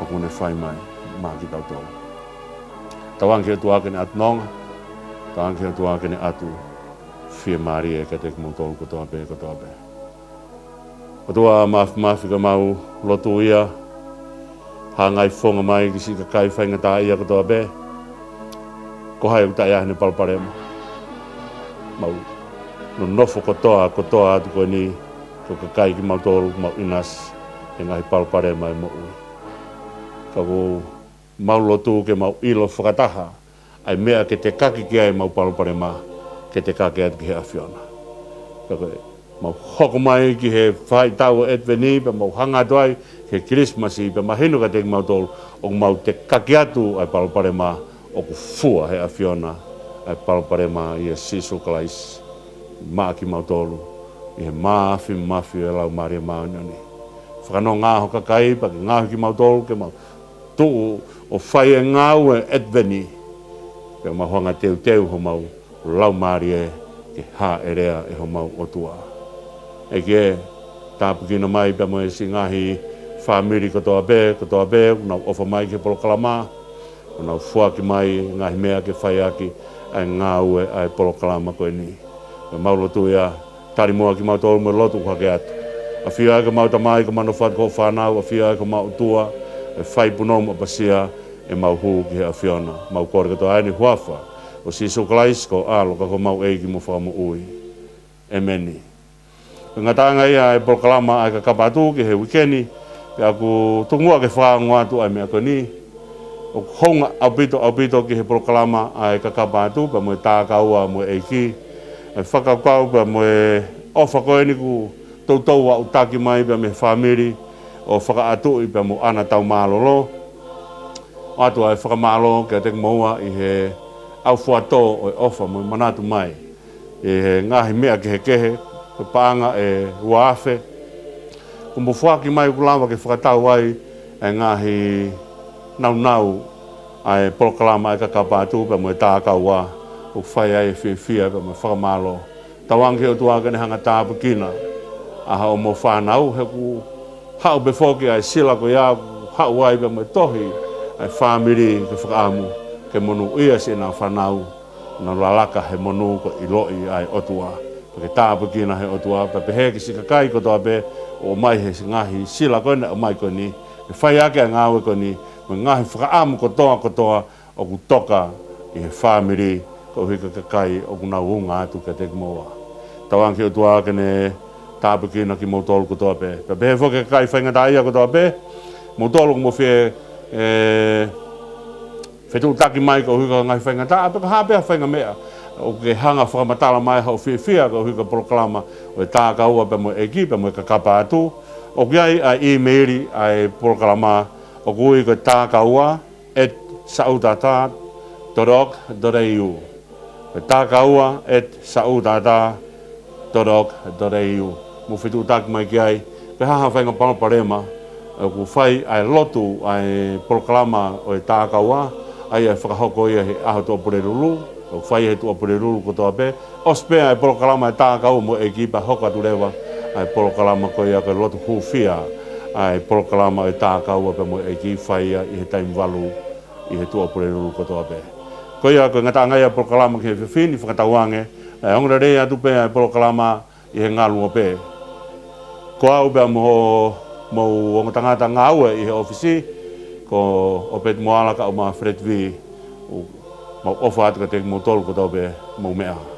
ʻoku ne fai mai maʻa kitautolu. Tauange ki he ʻOtua ke ne ʻatu nonga, tauange ki he ʻOtua ke ne ʻatu fiemālie kiate kimoutolu kotoa pē, kotoa pē. ʻOtua Māfimafi, ka mau lotua, hangai fofonga mai ki siʻi kakai faingataʻaʻia kotoa pē. Ko hai ʻoku taʻe ʻi ai haʻane palopalema. Mau nonofo kotoa, kotoa atu ko eni, ko e kakai kimautolu, mau ʻinasi he ngaahi palopalema ʻo e moʻui. Ka ʻoku mau lotua ke mau ʻilo fakataha ʻa e meʻa ke tekaki ki ai ʻemau palopalema, ke tekaki atu ki he ʻAfiona. Pea ko e mau hoko mai ki he faʻahitaʻu ʻo ʻEtiveni, pea mau hanga atu ai ki he Kilisimasi, pea mahino kiate kimautolu, ʻoku mau tekaki atu ʻa e palopalema, ʻoku fua ʻe he ʻAfiona ʻa e palopalema ʻia Sīsū Kalaisi maʻa kimautolu, ʻi he māfimafi ʻo e Laumālie Māʻoniʻoni. Fakanonga ho kakai, pea ke ngaohi kimautolu, ke mau tuʻu ʻo fai e ngāue ʻo e ʻEtiveni, pea mau hanga ʻo teuteu homau laumālie ke hāʻelea ʻe homau ʻOtua. ʻEiki ē, tāpuekina mai pea mo e siʻi ngaahi fāmili kotoa pē, kotoa pē, ʻoku nau ʻofa mai ki he polokalama, ʻoku nau foaki mai ngaahi meʻa ke fai ʻaki ʻa e ngāue ʻa e polokalama ko eni. Pea mau lotua, tali muʻa kimautolu mo e lotu ʻoku hake atu. ʻAfio ʻa homau tamai, ko hoʻo manavasiʻi ʻa hoʻo fānau, ʻafio ʻa homau ʻOtua, ʻa e fai punou mo ʻapasia, ʻemau hū ki he ʻAfiona. Mau kole kotoa eni ʻi he huafa ʻo Sīsū Kalaisi ko ho ʻAlo, ka ko homau ʻEiki mo Fakamoʻui. ʻĒmeni. Ko e ngataʻanga ia ʻa e polokalama ʻa e Kakapa Atu ki he uike ni, pea ʻoku tuku muʻa ke fakaongo atu ʻa e meʻa ko eni. ʻOku hounga ʻaupito, ʻaupito ki he polokalama ʻa e Kakapa Atu pea mo e Tākaua mo e ʻEiki, ʻa e fakakaukau pea mo e ʻofa ko eni kuo toutou aʻutaki mai pea mei he fāmili ʻo Fakaʻatuʻi pea mo ʻAna Taumālōlō. ʻOatu ʻa e fakamālō kiate kimoua ʻi he ʻaufuatō ʻo e ʻofa mo e manatu mai ʻi he ngaahi meʻa kehekehe, Ko e paʻanga ʻe ua afe kuo mou foaki mai ʻoku lava ke fakatau ai e ngaahi naunau ʻa e polokalama ʻa e Kakapa Atu pea mo e Takaua, ʻoku fai ai e fiefia pea mo e fakamālō. Tauange ki he ʻOtua ke ne hanga ʻo tāpuekina ʻa hoʻomou fānau, he ʻoku haʻu pē foki ʻa e sila ko ia ʻoku haʻu ai pea mo e tohi ʻa e fāmili ke fakaʻamu ke monūʻia siʻena fānau, nau lalaka he monū ko e ʻiloʻi ʻa e ʻOtua. Pea ke tāpuekina he ʻOtua, pea pehē ki siʻi kakai kotoa pē ʻoku ʻomai he ngaahi sila ko eni, ʻomai ko eni, ke fai ʻaki ʻa e ngāue ko eni, mo e ngaahi fakaʻamu kotoa kotoa ʻoku toka ʻi he fāmili, koeʻuhi ko e kakai ʻoku nau unga atu kiate kimoua. Tauange ki he ʻOtua ke ne tāpuekina kimoutolu kotoa pē. Pea pehē foki ki he kakai faingataʻaʻia kotoa pē, moutolu ʻoku mou fie, ē, fetuʻutaki mai koeʻuhi ko e ngaahi faingataʻa, pe ko ha pē ha faingameʻa ʻoku ke hanga ʻo fakamatala mai haʻo fiefia koeʻuhi ko e polokalama ʻo e Takaua pea mo e ʻEiki pea mo e Kakapa Atu, ʻoku ʻi ai ʻa e ʻīmeili ʻa e polokalama, ʻoku ui ko e takaua at sautata dot org dot au. Ko e takaua at sautata dot org dot au. Mou fetuʻutaki mai ki ai, pe ko ha faʻahinga palopalema ʻoku fai ai e lotu ʻa e polokalama ʻo e takaua, ʻa ia ʻe fakahoko ia he ʻaho Tuʻapulelulu, ʻoku fai he Tuʻapulelulu kotoa pē. ʻOsi pē ʻa e polokalama ʻa e Takaua mo e ʻEiki pea hoko atu leva ʻa e polokalama ko ia ko e lotu hūfia, ʻa e polokalama ʻo e Takaua pea mo e ʻEiki, fai ia ʻi he taimi valu ʻi he Tuʻapulelulu kotoa pē. Ko ia ko e ngataʻanga ia ʻo e polokalama ki he efiafi ni, fakatauange, ʻe ongo lelei atu pē ʻa e polokalama ʻi he ngaluope. Ko au pea mo homou ongo tangata ngāue ʻi he ʻōfisi, ko ʻOpeti Moala kae ʻumaʻā Fred Vee, ʻoku mau ʻofa atu kiate kimoutolu kotoa pē, mou meʻa ā.